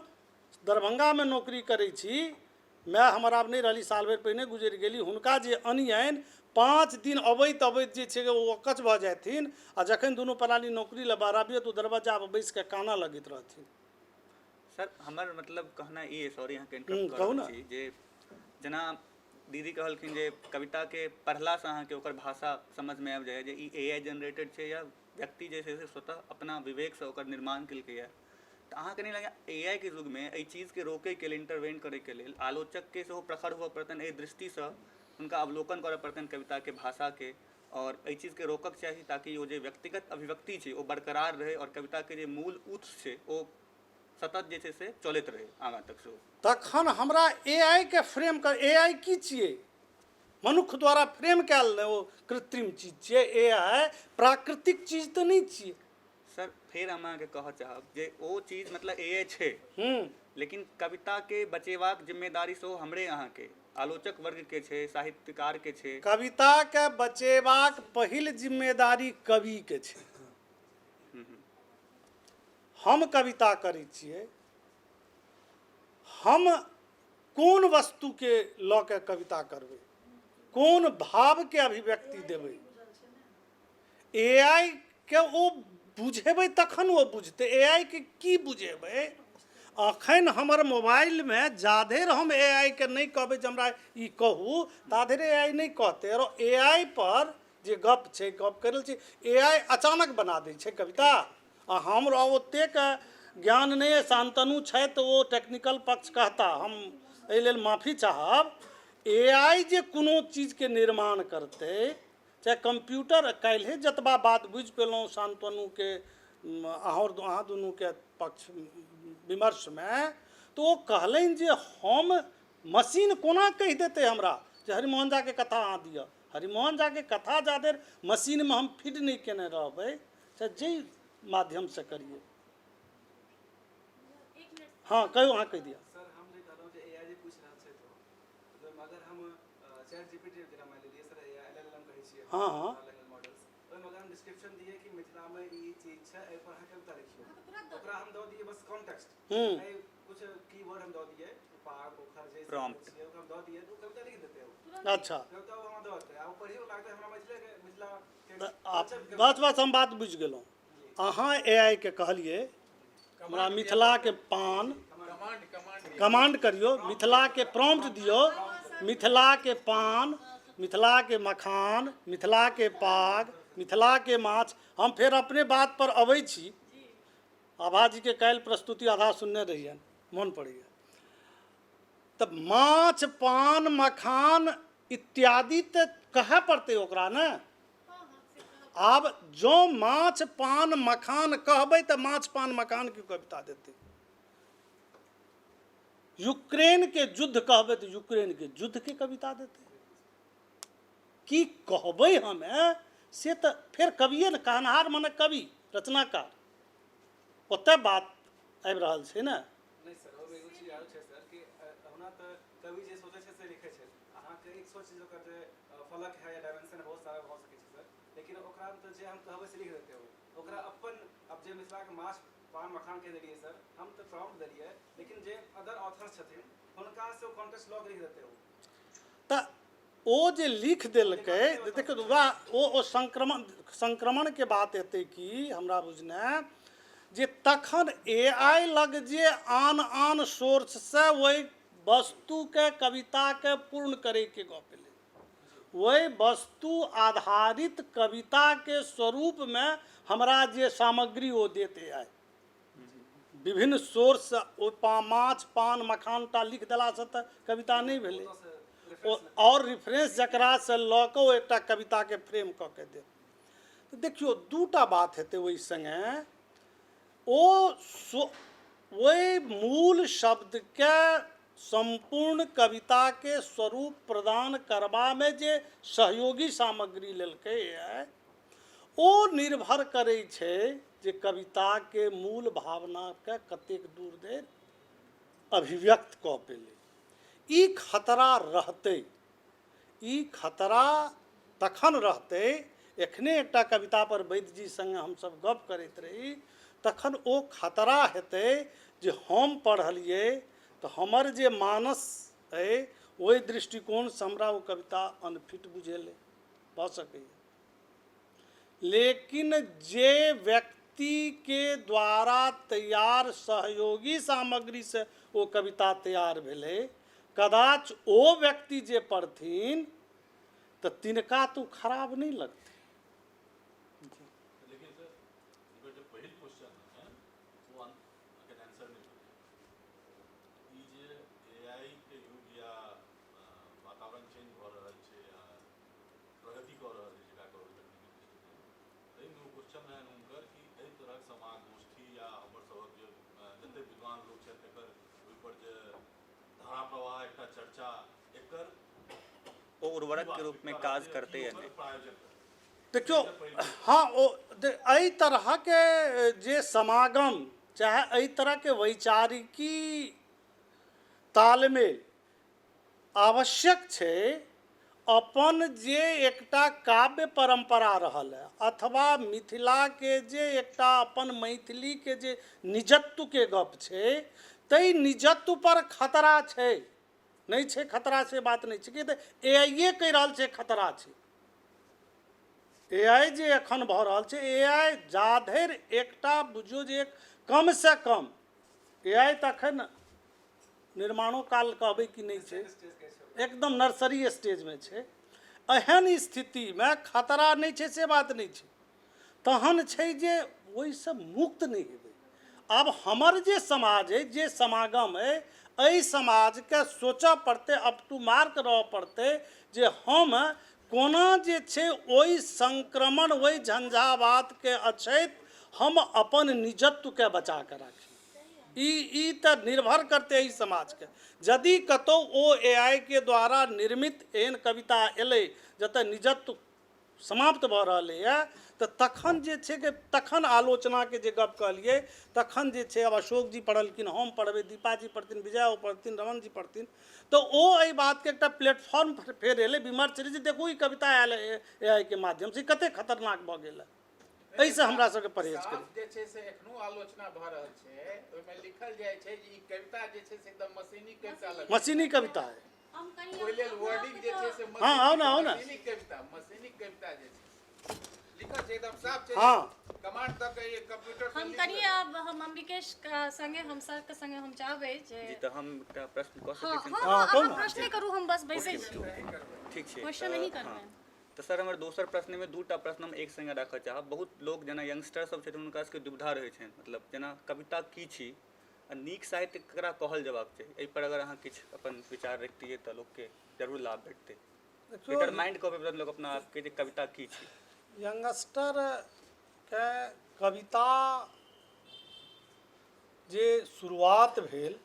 दरभंगामे नौकरी करै छी, माय हमर आब नहि रहली, साल भरि पहिने गुजरि गेली, हुनका जे अनियनि 5 दिन अबैत अबैत जे छै ओ अकछ भऽ जाथिन, आ जखन दुनू प्राणी नौकरी लए बहराबियै तऽ ओ दरवज्जा पर बैस कऽ कानऽ लगैत रहथिन। सर हमर मतलब कहना ई अइ, सॉरी अहाँके इंटरप्ट कऽ रहल छी, जे जेना दीदी कहलखिन जे कविताके पढ़लासँ अहाँके ओकर भाषा समझमे आबि जाइए जे ई AI generated छै या व्यक्ति जे छै से स्वतः अपना विवेकसँ ओकर निर्माण केलकैए, तऽ अहाँके नहि लगैए AI के युगमे एहि चीजके रोकैके लेल, इंटरवेन करैके लेल आलोचकके सेहो प्रखर हुअ पड़तनि, एहि दृष्टिसँ हुनका अवलोकन करऽ पड़तनि कविताके भाषाके, आओर एहि चीजके रोकक चाही ताकि ओ जे व्यक्तिगत अभिव्यक्ति छै ओ बरकरार रहै आओर कविताके जे मूल उत्स छै ओ सतत जे छै से चलैत रहै आगाँ तक सेहो। तखन हमरा AI के फ्रेम कर, AI की छियै? मनुख द्वारा फ्रेम कयल ने ओ कृत्रिम चीज छियै। AI प्राकृतिक चीज तऽ नहि छियै। सर फेर हम अहाँके कहऽ चाहब जे ओ चीज मतलब AI छै, लेकिन कविताके बचेबाक जिम्मेदारी सेहो हमरे अहाँके आलोचक वर्गके छै, साहित्यकारके छै। कविताके बचेबाक पहिल जिम्मेदारी कविके छै। हम कविता करै छियै, हम कोन वस्तुके लऽ के कविता करबै, कोन भावके अभिव्यक्ति देबै, AI के ओ बुझेबै तखन ओ बुझतै। AI के की बुझेबै? अखन हमर मोबाइलमे जाधरि हम AI के नहि कहबै जे हमरा ई कहू, ताधरि AI नहि कहतै। आओर AI पर जे गप छै, गप करि रहल छी, AI अचानक बना दै छै कविता। आ हमरा ओतेक ज्ञान नहि अइ, शान्तनु छथि तऽ ओ टेक्निकल पक्ष कहता, हम एहि लेल माफी चाहब। AI जे कोनो चीजके निर्माण करतै चाहे कम्प्यूटर काल्हिए जतबा बात बुझि पेलहुँ शान्तनुके अहाँ अहाँ दुनूके पक्ष विमर्शमे, तऽ ओ कहलनि जे हम मशीन कोना कहि देतै हमरा जे हरिमोहन झाके कथा अहाँ दिअ। हरिमोहन झाके कथा जाधरि मशीनमे हम फीड नहि केने रहबै, चाहे जाहि माध्यमसँ करियै। हँ कहियौ, अहाँ कहि दिअ। सर, हम जे कहलहुँ जे एआई जे पूछि रहल छै, तो अगर हम चैट जीपीटी जेना मानि लेलियै सर, एल एल एम कहै छियै। हँ हँ। लैंग्वेज मॉडल्स, ओहिमे अगर हम डिस्क्रिप्शन दियै कि मिथिलामे ई चीज छै, एहि पर अहाँ कविता लिखियौ, ओकरा हम दऽ दियै बस कॉन्टेक्स्ट, एहि कुछ कीवर्ड हम दऽ दियै, पहाड़, पोखर जे Prompt। छियै, ओकरा हम दऽ दियै तऽ ओ कविता लिख देतै ओ। कविता ओ हमरा दऽ देतै आ ओ पढ़ियो लागतै हमरा मिथिलेके, मिथिला के तऽ आप बस बस, हम बात बुझि गेलहुँ। अहाँ ए आई के कहलियै हमरा मिथिलाके पान कमांड करियौ, मिथिलाके प्रॉम्प्ट दियौ, मिथिलाके पान, मिथिलाके मखान, मिथिलाके पाग, मिथिलाके माछ। हम फेर अपने बात पर अबै छी। आभाजीके काल्हि प्रस्तुति आधा सुनने रहियनि, मोन पड़ैए। तऽ माछ, पान, मखान इत्यादि तऽ कहऽ पड़तै ओकरा ने। आब जँ माछ, पान, मखान कहबै तऽ माछ, पान, मखानके कविता देतै। यूक्रेनके युद्ध कहबै तऽ यूक्रेनके युद्धके कविता देतै। की कहबै हमे से तऽ फेर कविए ने कहनहार, मने कवि, रचनाकार, ओतय बात आबि रहल छै ने। नहि सर, ओहिमे एगो चीज आरो छै सर कि ओना तऽ कवि जे सोचै छै से लिखै छै। अहाँके एक सोच जे ओकर जे फलक है या डायमेंशन बहुत सारा भऽ सकै छै सर, लेकिन ओकरामे तऽ जे हम कहबै से लिख देतै ओ। ओकरा अपन आब जे मिथिलाके माछ, पान, मखान कहि देलियै सर, हम तऽ प्रॉम्प्ट देलियै, लेकिन जे अदर ऑथर्स छथिन हुनका से ओ कॉन्टेक्स्ट लऽ के लिख देतै ओ। तऽ ओ जे लिख देलकै, देखियौ, वाह, ओ संक्रमणके बात एतै कि हमरा बुझने जे तखन ए आई लग जे आन आन सोर्ससँ ओहि वस्तुके कविताके पूर्ण करैके गप एलै, ओहि वस्तु आधारित कविताके स्वरूपमे हमरा जे सामग्री ओ देत ए आई, विभिन्न सोर्स, ओ माछ, पान, मखान टा लिख देलासँ तऽ कविता नहि भेलै। ओ आओर रिफरेंस जकरासँ लऽ कऽ ओ एकटा कविताके फ्रेम कऽ के देत। तऽ देखियौ, दूटा बात हेतै ओहि सङ्गे। ओ ओहि मूल शब्दके सम्पूर्ण कविताके स्वरूप प्रदान करबामे जे सहयोगी सामग्री लेलकै ओ निर्भर करै छै जे कविताके मूल भावनाके कतेक दूर धरि अभिव्यक्त कऽ पेलै। ई खतरा रहतै। ई खतरा तखन रहतै, एखने एकटा कविता पर वैद्यजी सङ्गे हमसब गप करैत रही, तखन ओ खतरा हेतै जे हम पढ़लियै तऽ हमर जे मानस अइ, ओहि दृष्टिकोणसँ हमरा ओ कविता अनफिट बुझेलै, भऽ सकैए। लेकिन जे व्यक्तिके द्वारा तैयार सहयोगी सामग्रीसँ ओ कविता तैयार भेलै, कदाच ओ व्यक्ति जे पढ़थिन तऽ तिनका तऽ ओ खराब नहि लगतै। लेकिन सर, एकर जे पहिल क्वेश्चन है ओ एखन आंसर नहि भेलै। ई जे एआई के युग या वातावरण चेंज भऽ रहल छै या प्रगति कऽ रहल छै, जेकरा कहबै तकनीकी दृष्टिकोण, ताहिमे ओ क्वेश्चन रहनि हुनकर कि एहि तरहक समाज गोष्ठी या हमर सभक जे जतेक विद्वान लोक छथि, एकर ओहिपर जे धारा प्रवाह एकटा चर्चा, एकर ओ उर्वरक के रूप में काज करते या नहि? प्रायोजन करतै? देखियौ, हँ, ओ एहि तरहके जे समागम, चाहे एहि तरहके वैचारिकी तालमेल आवश्यक छै। अपन जे एकटा काव्य परम्परा रहल है अथवा मिथिलाके जे एकटा अपन मैथिलीके जे निजत्वके गप छै, ताहि निजत्व पर खतरा छै। नहि छै खतरा से बात नहि छै कि तऽ ए आई कहि रहल छै खतरा छै। ए आई जे एखन भऽ रहल छै, ए आई जाधरि एकटा बुझियौ जे कमसँ कम ए आई तऽ एखन निर्माणो काल कहबै कि नहि छै, एकदम नर्सरी स्टेजमे छै। एहन स्थितिमे खतरा नहि छै से बात नहि छै। तहन छै जे ओहिसँ मुक्त नहि हेबै। आब हमर जे समाज अइ, जे समागम अइ, एहि समाजके सोचऽ पड़तै, अप टू मार्क रहऽ पड़तै जे हम कोना जे छै ओहि संक्रमण, ओहि झंझावातके अछैत हम अपन निजत्वके बचा कऽ राखी, ई ई तऽ निर्भर करतै एहि समाजके। यदि कतहु ओ AI के द्वारा निर्मित एहन कविता एलै जतऽ निजत्व समाप्त भऽ रहलैए, तऽ तखन जे छै कि तखन आलोचनाके जे गप कहलियै, तखन जे छै आब अशोक जी पढ़लखिन, हम पढ़बै, दीपा जी पढ़थिन, विजय पढ़थिन, रमन जी पढ़थिन, तऽ ओ एहि बातके एकटा प्लेटफॉर्म फेर एलै, विमर्श एलै जे देखू ई कविता आयल AI के माध्यमसँ, ई कतेक खतरनाक भऽ गेल। एहिसँ हमरा सबके परहेज करी। जे छै से एखनो आलोचना भऽ रहल छै, ओहिमे लिखल जाइ छै जे ई कविता जे छै से एकदम मशीनी कविता लगै, मशीनी कविता है। ओहि लेल वर्डिंग जे छै से हँ, आउ ने, आउ ने। मशीनी कविता, मशीनी कविता जे छै लिखल छै, एकदम साफ छै। हँ। कमांड दऽ के कंप्यूटर हम कनि आब हम अंबिकेश के संगे, हम सर के संगे हम चाहबै जे जी, तऽ हम एकटा प्रश्न कऽ हँ सकै छी? हँ। हँ, हँ, कहू अहाँ ने। प्रश्ने करू, हम बस बैसै छी। ठीक छै। क्वेश्चन तऽ नहीं करबै। हँ। तऽ सर, हमर दोसर प्रश्नमे दूटा प्रश्न हम एक संगे राखऽ चाहब। बहुत लोक जेना यंगस्टर सब छथिन, हुनका सबके दुविधा रहै छनि, मतलब जेना कविता की छी आ नीक साहित्य ककरा कहल जयबाक चाही, एहिपर अगर अहाँ किछु अपन विचार रखतियै तऽ लोकके जरूर लाभ भेटतै। डिटरमाइंड कऽ पेबै लोक अपना आपके जे कविता की छी। यंगस्टरके कविता जे शुरुआत भेल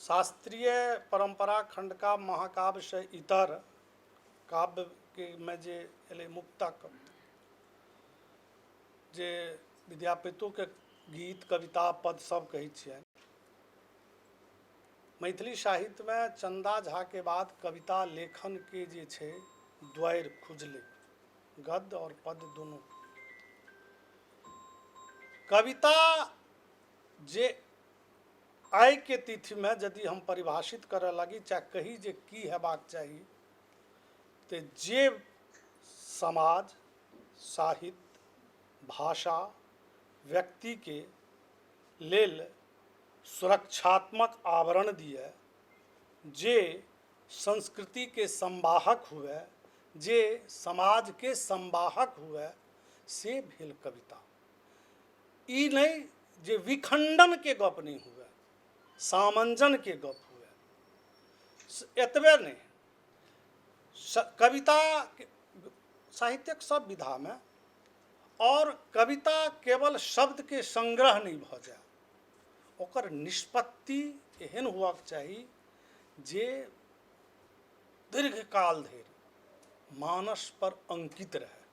शास्त्रीय परम्परा खण्डकाव्य महाकाव्यसँ इतर काव्यके मे जे एलै मुक्तक, जे विद्यापतियोके गीत, कविता, पद सब कहै छियनि। मैथिली साहित्यमे चन्दा झाके बाद कविता लेखनके जे छै द्वारि खुजलै, गद्य आओर पद्य दुनू। कविता जे आइके तिथिमे यदि हम परिभाषित करऽ लागी, चाहे कही जे की हेबाक चाही, तऽ जे समाज, साहित्य, भाषा, व्यक्तिके लेल सुरक्षात्मक आवरण दिए, जे संस्कृतिके संवाहक हुए, जे समाजके संवाहक हुए, से भेल कविता। ई नहि जे विखंडनके गप नहि हुए, सामंजनके गप हुए। एतबे नहि, कविता साहित्यक सब विधामे, और कविता केवल शब्दके संग्रह नहि भऽ जाय, ओकर निष्पत्ति एहन हुअके चाही जे दीर्घकाल धरि मानस पर अंकित रहै,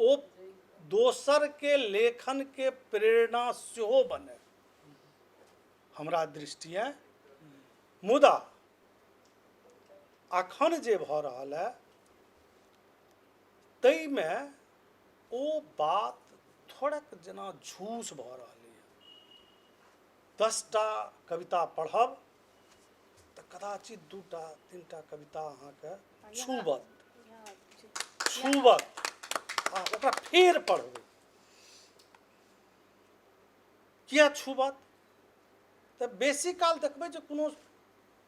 ओ दोसरके लेखनके प्रेरणा सेहो बने हमरा दृष्टिए। मुदा अखन जे भऽ रहल है ताहिमे ओ बात थोड़ेक जेना झूस भऽ रहलैए। 10टा कविता पढ़ब तऽ कदाचित 2टा 3टा कविता अहाँके छूबत, छूबत आ ओकरा फेर पढ़बै। किया छूबत? तऽ बेसी काल देखबै जे कोनो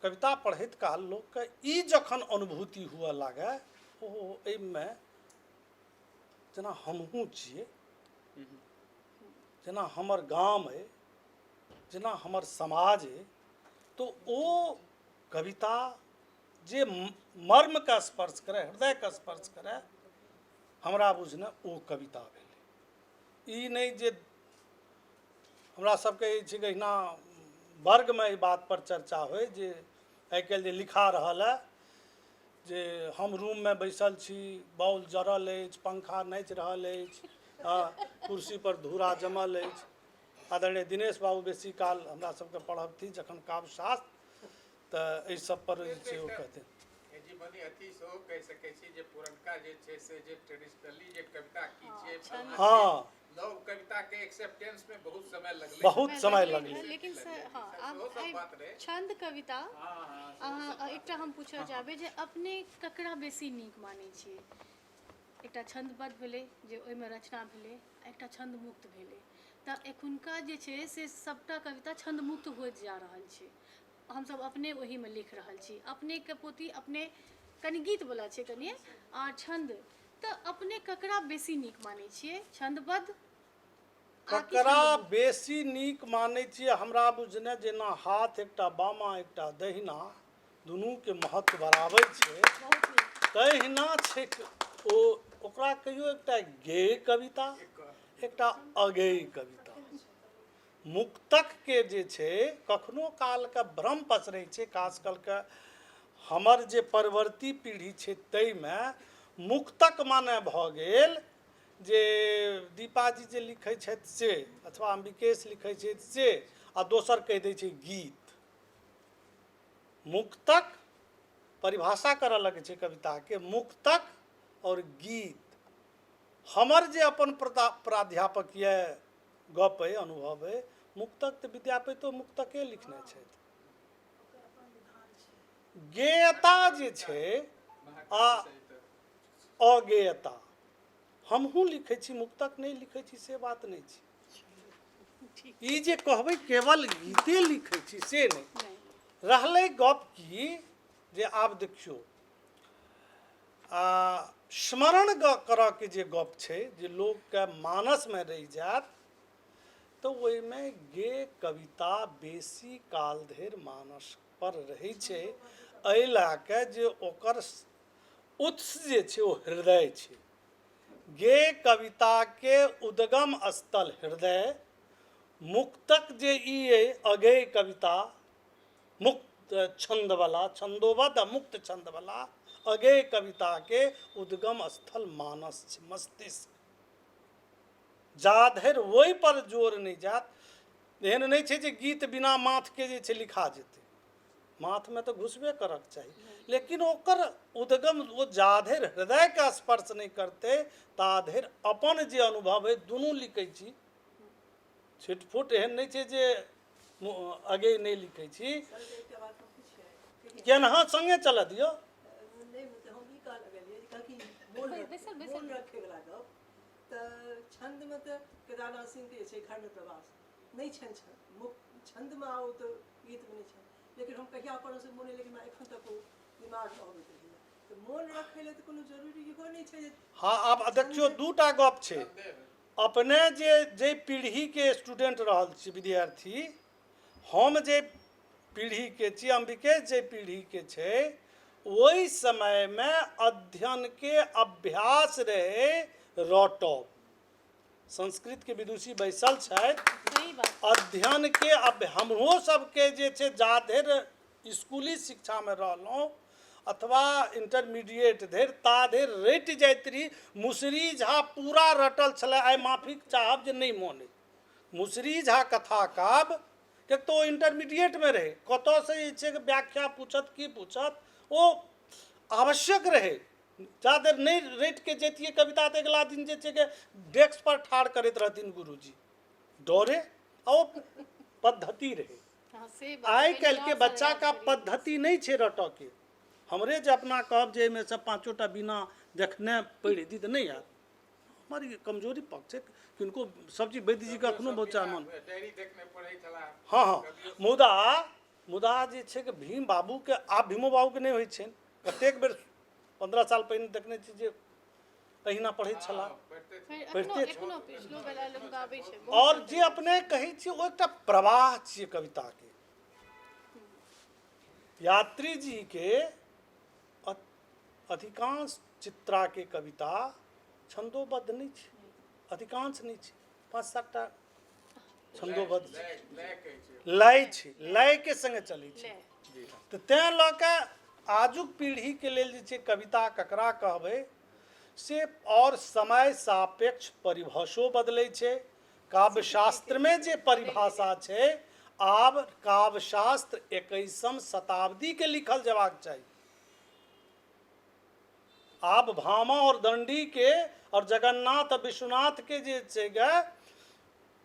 कविता पढ़ैत काल लोकके ई जखन अनुभूति हुअ लागै, ओहो एहिमे जेना हमहूँ छियै, जेना हमर गाम अइ, जेना हमर समाज अइ, तऽ ओ कविता जे मर्मके स्पर्श करै, हृदयके स्पर्श करै, हमरा बुझने ओ कविता भेलै। ई नहि जे हमरा सबके जे छै अहिना वर्गमे एहि बातपर चर्चा होइ जे आइ काल्हि जे लिखा रहल है जे हम रूममे बैसल छी, बॉल जरल अछि, पंखा नाचि रहल अछि, कुर्सीपर धूरा जमल अछि। आदरणीय दिनेश बाबू बेसी काल हमरा सबके पढ़बथिन जखन काव्यशास्त्र, तऽ एहि सब पर जे छै ओ कहथिन। जी मने अथी सेहो कहि सकै छी जे पुरनका जे छै से जे ट्रेडिशनली जे कविता की छियै, हँ, नव कविता के एक्सेप्टेंस में बहुत समय लगलै, बहुत समय लगलै। लेकिन सर, हँ, आब सेहो सब बात रहै। छंद कविता अहाँ एकटा हम पूछऽ चाहबै जे अपने ककरा बेसी नीक मानै छियै? एकटा छंदबद्ध भेलै जे ओहिमे रचना भेलै, एकटा छंद मुक्त भेलै। तऽ एखुनका जे छै से सभटा कविता छंद मुक्त होइत जा रहल छै, हमसभ अपने ओहिमे लिख रहल छी, अपनेके पोथी अपने कनि गीतवला छै कनि आ छंद, तऽ अपने ककरा बेसी नीक मानै छियै, छंदबद्ध आ कि ककरा छंदमुक्त? बेसी नीक मानै छियै? हमरा बुझने जेना हाथ एकटा बामा एकटा दहिना, दुनूके महत्व बराबर छै। तहिना छै ओ ओकरा कहियो एकटा गेय कविता, एकटा अगेय कविता। मुक्तकके जे छै कखनो कालके भ्रम पसरै छै, खास कऽ के हमर जे परवर्ती पीढ़ी छै ताहिमे मुक्तक माने भऽ गेल जे दीपाजी जे लिखै छथि से, अथवा अम्बिकेश लिखै छथि से, आ दोसर कहि दै छै गीत। मुक्तक परिभाषा करऽ लगै छै कविताके, मुक्तक आओर गीत। हमर जे अपन प्राध्यापकीय गप अइ, अनुभव अइ, मुक्तक तऽ विद्यापतिओ मुक्तके लिखने छथि। गेयता जे छै आ अगेयता, हमहूँ लिखै छी, मुक्तक नहि लिखै छी से बात नहि छै। ई जे कहबै केवल गीते लिखै छी से नहि रहलै। गप की जे आब देखियौ, आ स्मरण करऽके जे गप छै जे लोकके मानसमे रहि जायत, तऽ ओहिमे गे कविता बेसी काल धरि मानस पर रहै छै, एहि लए कऽ जे ओकर उत्स जे छै ओ हृदय छै। गे कविताके उद्गम स्थल हृदय, मुक्तक जे ई अइ अगेय कविता, मुक्त छन्दवला, छन्दोबद्ध आ मुक्त छन्दवला अगेय कविताके उद्गम स्थल मानस छै, मस्तिष्क। जा धरि ओहिपर जोर नहि जायत, एहन नहि छै जे गीत बिना माथके जे छै लिखा जेतै, माथमे तऽ घुसबे करक चाही, लेकिन ओकर उद्गम ओ जा धरि हृदयके स्पर्श नहि करतै ता धरि अपन जे अनुभव अइ दुनू लिखै छी। छिटफुट एहन नहि छै जे अगे नहि लिखै छी, केना सङ्गे चलऽ दियौ। तऽ छन्दमे तऽ केदारनाथ सिंहके जे छै घरमे प्रवास नहि छनि, छन्दमे आउ तऽ गीतमे नहि छनि, लेकिन हम कहिया पढ़लहुँ से मोन नहि, लेकिन हमरा एखन तक ओ दिमागमे अबैत रहैए। तऽ मोन रखै लए तऽ कोनो जरूरी इहो नहि छै जे। हँ, आब देखियौ, दूटा गप छै। अपने जे जाहि पीढ़ीके स्टूडेंट रहल छी, विद्यार्थी, हम जे पीढ़ीके छी, अम्बिकेश जे पीढ़ीके छै, ओहि समयमे अध्ययनके अभ्यास रहै रटब। संस्कृतके विदुषी बैसल छथि। अध्ययनके हमरो सबके जे छै जाधरि स्कूली शिक्षामे रहलहुँ अथवा इंटरमीडिएट धरि, ता धरि रटि जाइत रही। मुसरी झा पूरा रटल छलै। आइ माफी चाहब जे नहि मोन अइ मुसरी झा कथा काव्य, किएक तऽ ओ इंटरमीडिएटमे रहै, कतऽसँ जे छै व्याख्या पूछत की पूछत, ओ आवश्यक रहै। जा धरि नहि रटिके जैतियै कविता तऽ अगिला दिन जे छै डेस्क पर ठाढ़ करैत रहथिन गुरुजी डरे, आ ओ पद्धति रहै। आइ काल्हिके बच्चाके पद्धति नहि छै रटऽके। हमरे जे अपना कहब जे एहिमे से पाँचोटा बिना देखने पढ़ि दी तऽ नहि हैत। हमर ई कमजोरी पक्ष छै। किनको सब्जी वैद्यजीके एखनो बहुत मन। हँ हँ, मुदा मुदा जे छै कि भीम बाबूके, आब भीमो बाबूके नहि होइ छनि। कतेक बेर 15 साल पहिने देखने छी जे तहिना पढ़ैत छलाह, पढ़िते। आओर जे अपने कहै छियै ओ एकटा प्रवाह छियै कविताके। यात्री जीके अधिकांश चित्राके कविता छन्दोबद्ध नहि छै, अधिकांश नहि छै, 5-7 टा छन्दोबद्ध छै, लय छै, लयके सङ्गे चलै छै। तऽ तेँ लऽ कऽ आजुक पीढ़ीके लेल जे छै कविता ककरा कहबै से, आओर समय सापेक्ष परिभाषो बदलै छै। काव्यशास्त्रमे जे परिभाषा छै, आब काव्यशास्त्र 21म शताब्दीके लिखल जेबाक चाही। आब भामा और दंडी के और जगन्नाथ और विश्वनाथ के जे छै गे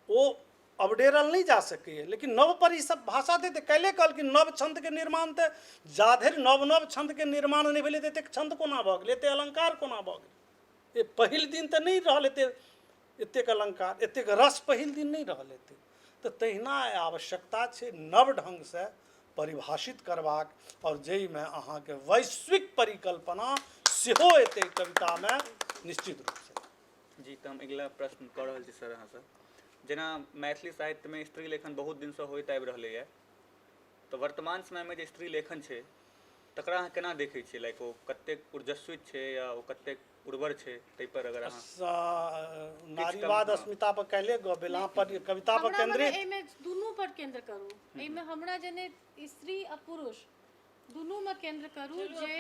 ओ अवडेरल नहि जा सकैए, लेकिन नव पर ई सब भाषा दे तऽ काल्हि कहलखिन नव छन्दके निर्माण, तऽ जाधरि नव नव छन्दके निर्माण नहि भेलै तऽ एतेक छन्द कोना भऽ गेलै, एतेक अलङ्कार कोना भऽ गेलै? पहिल दिन तऽ नहि रहल एते एतेक अलङ्कार, एतेक रस पहिल दिन नहि रहल एते। तऽ तहिना आवश्यकता छै नव ढङ्गसँ परिभाषित करबाक, आओर जाहिमे अहाँके वैश्विक परिकल्पना सेहो एतै कवितामे निश्चित रूपसँ। जी, तऽ हम अगिला प्रश्न कऽ रहल छी सर अहाँसँ। जेना मैथिली साहित्यमे स्त्री लेखन बहुत दिनसँ होइत आबि रहलैए, तऽ वर्तमान समयमे जे स्त्री लेखन छै तकरा अहाँ केना देखै छियै? लाइक ओ कतेक ऊर्जस्वित छै या ओ कतेक उर्वर छै, ताहि पर अगर अहाँ नारीवाद अस्मिता पर काल्हि गप भेल, अहाँ पर कविता पर केंद्रित। एहिमे दुनू पर केंद्र करू। एहिमे हमरा जने स्त्री आ पुरुष दुनू में केंद्र करू। जे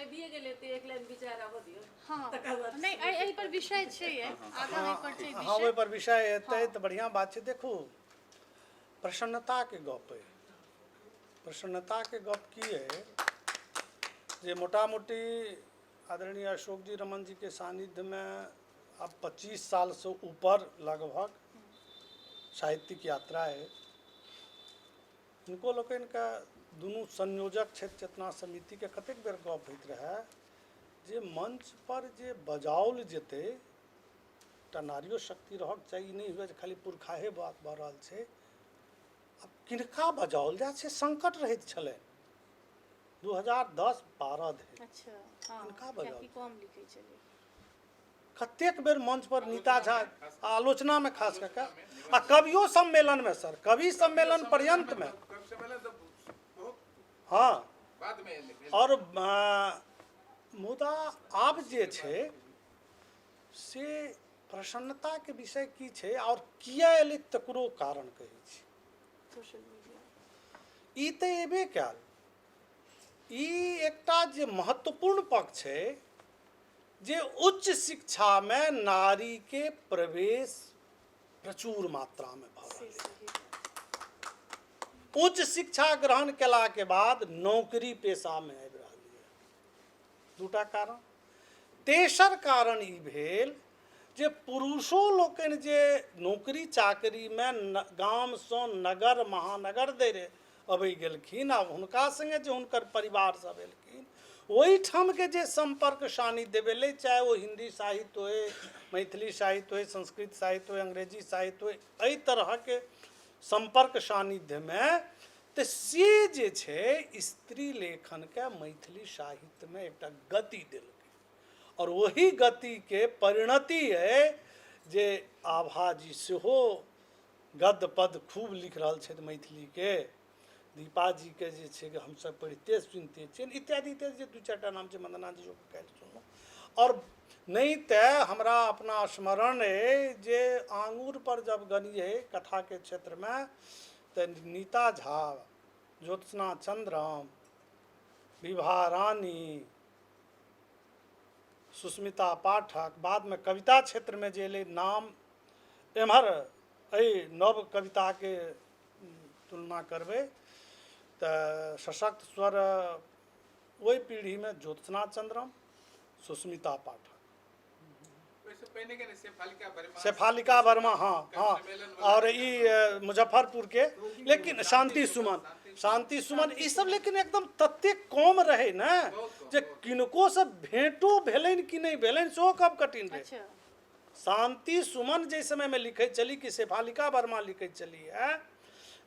आबिए गेलै तऽ एक लाइन विचार आबऽ दियौ। हाँ, नहि, एहि पर विषय छै, आगाँ एहि पर छै। हाँ, ओहि पर विषय एतै तऽ बढ़िआँ बात छै। देखू, प्रसन्नताके गप अइ। प्रसन्नताके गप की अइ जे मोटा मोटी आदरणीय अशोक जी रमन जी के सानिध्य में अब 25 साल से ऊपर लगभग साहित्यिक यात्रा है। हिनको लोकनिके दुनू संयोजक छथि चेतना समितिके। कतेक बेर गप होइत रहए जे मंच पर जे बजाओल जेतै एकटा नारियो शक्ति रहक चाही, ई नहि हुए जे खाली पुरखाहे बात भऽ रहल छै। आब किनका बजाओल जाय से संकट रहैत छलै 2010-12 धरि। अच्छा, हाँ, किनका बजाओल? कम लिखै छलै। कतेक बेर मंच पर नीता झा आलोचना में खास कऽ के आ कवियो सम्मेलन में सर, कवि सम्मेलन पर्यंत में, हाँ, और मुदा आब जे छै से प्रसन्नता के विषय की छै और किया एलै तकरो कारण कहै छी। सोशल मीडिया ई तऽ एबे कयल। ई एकटा जे महत्वपूर्ण पक्ष छै जे उच्च शिक्षा में नारी के प्रवेश प्रचुर मात्रा में भऽ रहल है। उच्च शिक्षा ग्रहण केला के बाद नौकरी पेशा में आबि रहल यऽ, दूटा कारण। तेसर कारण ई भेल जे पुरुषो लोकनि जे नौकरी चाकरी में गामसँ नगर महानगर धरि अबै गेलखिन आ हुनका संगे जे हुनकर परिवार सब एलखिन, ओहिठामके जे सम्पर्क सानिध्य भेलै, चाहे ओ हिंदी साहित्य होय, मैथिली साहित्य होय, संस्कृत साहित्य होय, अंग्रेजी साहित्य होय, एहि तरहके सम्पर्क सानिध्यमे तऽ से जे छै स्त्री लेखनके मैथिली साहित्यमे एकटा गति देलकै और ओही गतिके परिणति अइ जे आभाजी सेहो गद्य पद खूब लिख रहल छथि मैथिलीके, दीपाजीके जे छै हमसब पढ़िते सुनिते छियनि, इत्यादि इत्यादि जे 2-4 टा नाम छै, वन्दना जी काल्हि सुनलहुँ। और नहि तऽ हमरा अपना स्मरण अइ जे आङुर पर जब गनियै कथाके क्षेत्रमे तऽ नीता झा, ज्योत्सना चंद्रम, विभा रानी, सुस्मिता पाठक, बादमे कविता क्षेत्रमे जे एलै नाम एम्हर एहि नव कविताके तुलना करबै तऽ सशक्त स्वर ओहि पीढ़ीमे ज्योत्सना चंद्रम, सुस्मिता पाठक, शेफालिका वर्मा, हाँ हाँ, और ई मुजफ्फरपुर के, लेकिन शांति सुमन, शांति सुमन ई सब लेकिन एकदम ततेक कम रहे ने जे किनको से भेंटो भेलनि कि नहि भेलनि सेहो कब कठिन रहे। अच्छा। शांति सुमन जाहि समय में लिखै छली कि शेफालिका वर्मा लिखै छली है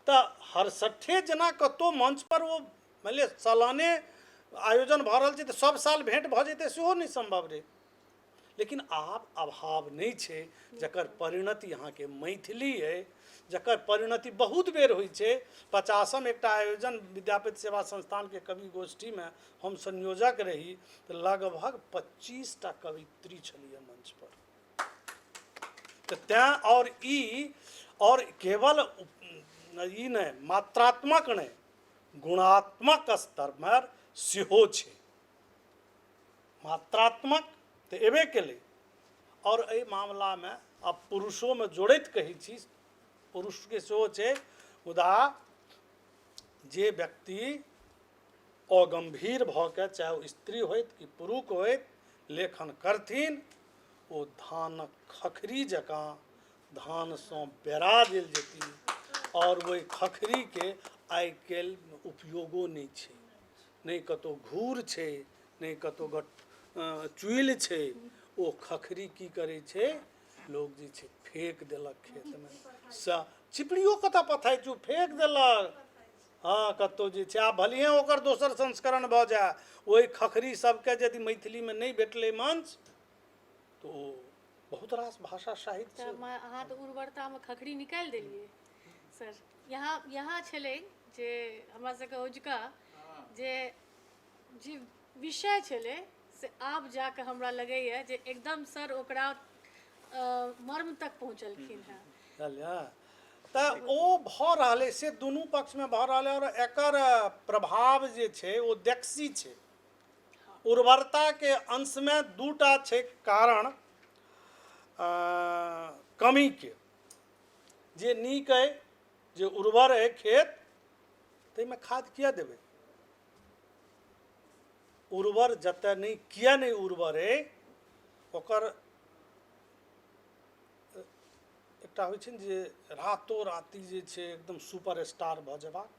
तऽ हरसठे जेना कतहु मंच पर ओ मानि लिअ सालाने आयोजन भऽ रहल छै तऽ सब साल भेंट भऽ जेतै सेहो नहि सम्भव रहै। लेकिन आब अभाव नहि छै, जकर परिणति अहाँके मैथिली अइ, जकर परिणति बहुत बेर होइ छै। 50म एकटा आयोजन विद्यापति सेवा संस्थानके कवि गोष्ठीमे हम संयोजक रही तऽ लगभग 25 टा कवित्री छलियै मंच पर। तऽ तैँ और ई और केवल ई नहि मात्रात्मक नहि गुणात्मक स्तर पर सेहो छै। मात्रात्मक तऽ एबे केलै और एहि मामलामे आब पुरुषोमे जोड़ैत कहै छी, पुरुषके सेहो छै, मुदा जे व्यक्ति अगम्भीर भऽ के चाहे ओ स्त्री होइत कि पुरुष होइत लेखन करथिन ओ धानक खखरी जकाँ धानसँ बेरा देल जेती और ओहि खखरीके आइ काल्हि उपयोगो नहि छै, नहि कतहु घूर छै, नहि कतहु चुइल छै। ओ खखरी की करै छै, लोग जे छै फेक देलक खेतमे, चिपड़ियो कतऽ पथाइ छै, फेक देलक। हाँ, कतहु जे छै आब भलिए ओकर दोसर संस्करण भऽ जाय, ओहि खखरी सबके यदि मैथिलीमे नहि भेटलै मंच तऽ ओ बहुत रास भाषा साहित्य तऽ अहाँ तऽ उर्वरतामे खखरी निकालि देलियै सर। यहाँ छलै जे हमरा सबके औजुका जे जे विषय छलै से आब जाकऽ हमरा लगैए जे एकदम सर ओकरा मर्म तक पहुँचलखिन हेँ। बुझलियै? तऽ ओ भऽ रहल अइ, से दुनू पक्षमे भऽ रहल अइ। आओर एकर प्रभाव जे छै ओ देक्सी छै। उर्वरताके अंशमे दूटा छै कारण कमीके। जे नीक अइ, जे उर्वर अइ खेत, ताहिमे खाद किया देबै? उर्वर जतऽ नहि, किया नहि उर्वर अइ, ओकर एकटा होइ छै ने जे रातो राति जे छै एकदम सुपर स्टार भऽ जेबाक।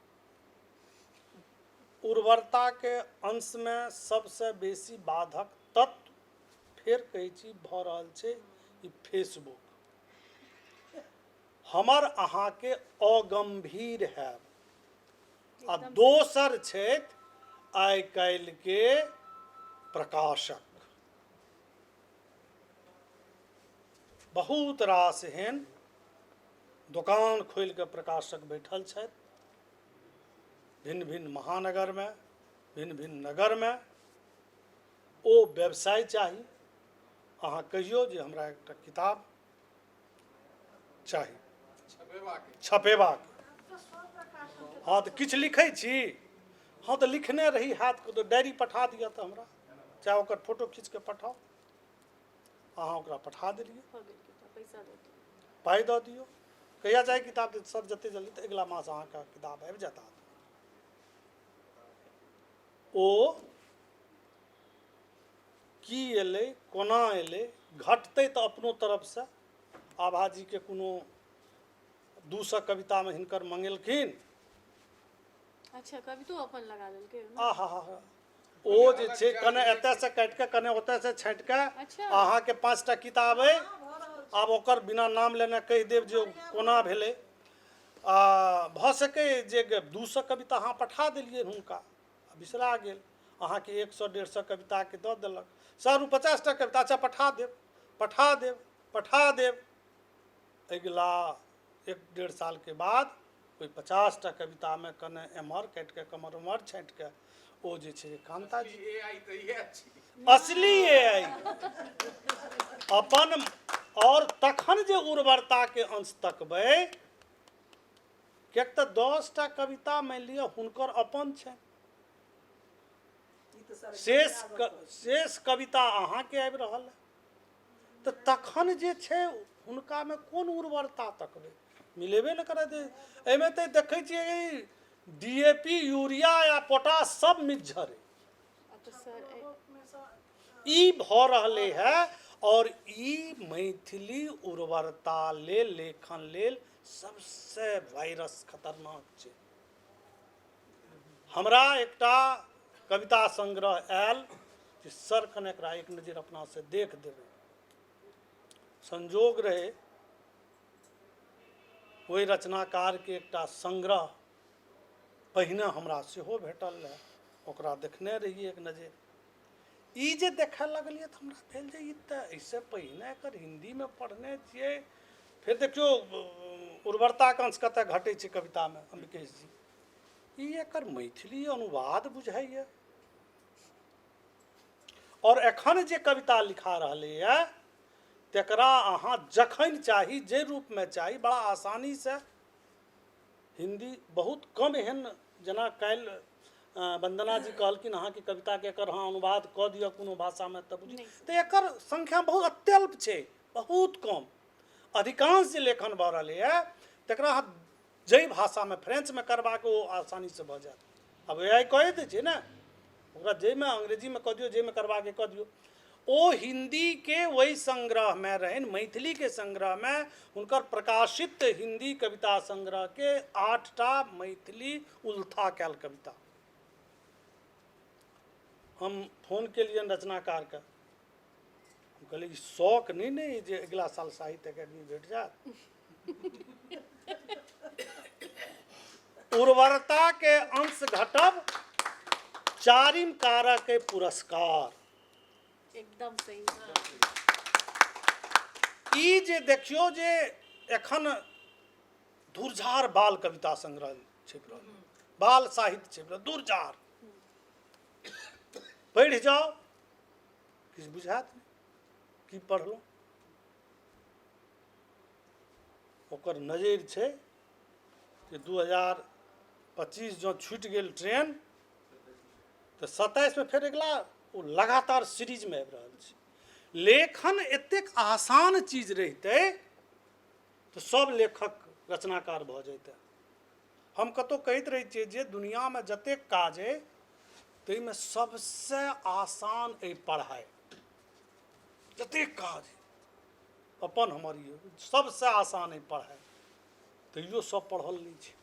उर्वरताके अंशमे सबसँ बेसी बाधक तत्व, फेर कहै छी, भऽ रहल छै ई फेसबुक। हमर अहाँके अगम्भीर हैब, आ दोसर छथि आइ काल्हिके प्रकाशक। बहुत रास एहन दोकान खोलि कऽ प्रकाशक बैठल छथि भिन्न भिन्न महानगरमे, भिन्न भिन्न नगरमे। ओ व्यवसाय चाही। अहाँ कहियौ जे हमरा एकटा किताब चाही छपेबाक। हँ, तऽ किछु लिखै छी? हँ, तऽ लिखने रही हैत कतौ, डायरी पठा दिअ तऽ हमरा, चाहे ओकर फोटो खींच कऽ पठाउ। अहाँ ओकरा पठा देलियै, पाइ दऽ दियौ। कहिया चाही किताब? सर, जते जल्दी। तऽ अगिला मास अहाँके किताब आबि जायत। ओ की एलै, कोना एलै? घटतै तऽ अपनो तरफसँ। आभाजीके कोनो 200 कवितामे हिनकर मंगेलखिन। अच्छा, कवितो अपन लगा देलकै? आ हा हा, ओ जे छै कने एतयसँ काटि कऽ, कने ओतयसँ छाँटि कऽ। अहाँके 5टा किताब अइ। आब ओकर बिना नाम लेने कहि देब जे कोना भेलै। आ भऽ सकै जे 200 कविता अहाँ पठा देलियै हुनका, बिसरा गेल। अहाँके 100 150 कविताके दऽ देलक। सर, ओ 50टा कविता। अच्छा, पठा देब, पठा देब, पठा देब। अगिला 1-1.5 सालके बाद ओहि 50टा कवितामे कने एम्हर काटि कऽ, कमर उम्हर छाँटि कऽ, ओ जे छै कान्ता जी असली एआई अपन। आओर तखन जे उर्वरताके अंश तकबै, किएक तऽ 10टा कविता मानि लिअ हुनकर अपन छनि, शेष कविता अहाँके आबि रहल है, तऽ तखन जे छै हुनकामे कोन उर्वरता तकबै? मिलेबे नहि करत। एहिमे तऽ देखै छियै डीएपी, यूरिया या पोटाश सब मिज्झर ई भऽ रहलै है। आओर ई मैथिली उर्वरता लेल, लेखन लेल सबसे वायरस खतरनाक छै। हमरा एकटा कविता संग्रह आयल जे सर, कने एकरा एक नजर अपनासँ देख देबै। संजोग रहै, ओहि रचनाकारके एकटा संग्रह पहिने हमरा सेहो भेटल रहए, ओकरा देखने रहियै एक नजर। ई जे देखय लगलियै तऽ हमरा भेल जे ई तऽ एहिसँ पहिने एकर हिन्दीमे पढ़ने छियै। फेर देखियौ, उर्वरताके अंश कतऽ घटै छै कवितामे। अम्बिकेश जी, ई एकर मैथिली अनुवाद बुझाइए। आओर एखन जे कविता लिखा रहलैए, तकरा अहाँ जखन चाही, जे रूपमे चाही, बड़ा आसानीसँ। हिन्दी बहुत कम एहन, जेना काल्हि वन्दना जी कहलखिन, अहाँके कविताके एकर अहाँ अनुवाद कऽ दिअ कोनो भाषामे तऽ बुझि तऽ एकर संख्या बहुत अत्यल्प छै, बहुत कम। अधिकांश जे लेखन भऽ रहलैए, तकरा अहाँ जाहि भाषामे, फ्रेंचमे करबाक, ओ आसानीसँ भऽ जायत। आब ए आई कए दै छै ने ओकरा, जाहिमे अंग्रेजीमे कऽ दियौ, जाहिमे करबाके कऽ दियौ। ओ हिन्दीके ओहि संग्रहमे रहनि, मैथिलीके संग्रहमे हुनकर प्रकाशित हिन्दी कविता संग्रहके 8टा मैथिली उल्था कयल कविता। हम फोन केलियनि रचनाकारके, हम कहलियै, ई शौक नहि ने जे अगिला साल साहित्य अकादमी भेट जायत? उर्वरताके अंश घटब चारिम कारक अइ पुरस्कार। एकदम सही। ई जे देखियौ जे एखन धुरझार बाल कविता संग्रह छपि रहल, बाल साहित्य छपि रहल धुरझार। पढ़ि जाउ, किछु बुझायत नहि की पढ़लहुँ। ओकर नजरि छै जे 2025 जँ छूटि गेल ट्रेन तऽ 27 मे फेर अगिला ओ लगातार सीरीजमे आबि रहल छै। लेखन एतेक आसान चीज रहितै तऽ सब लेखक रचनाकार भऽ जैतै। हम कतहु कहैत रहै छियै जे दुनिआँमे जतेक काज अइ ताहिमे सबसँ आसान अइ पढ़ाइ। जतेक काज अइ अपन हमर ई सबसँ आसान अइ पढ़ाइ, तैयो सब पढ़ल नहि छै।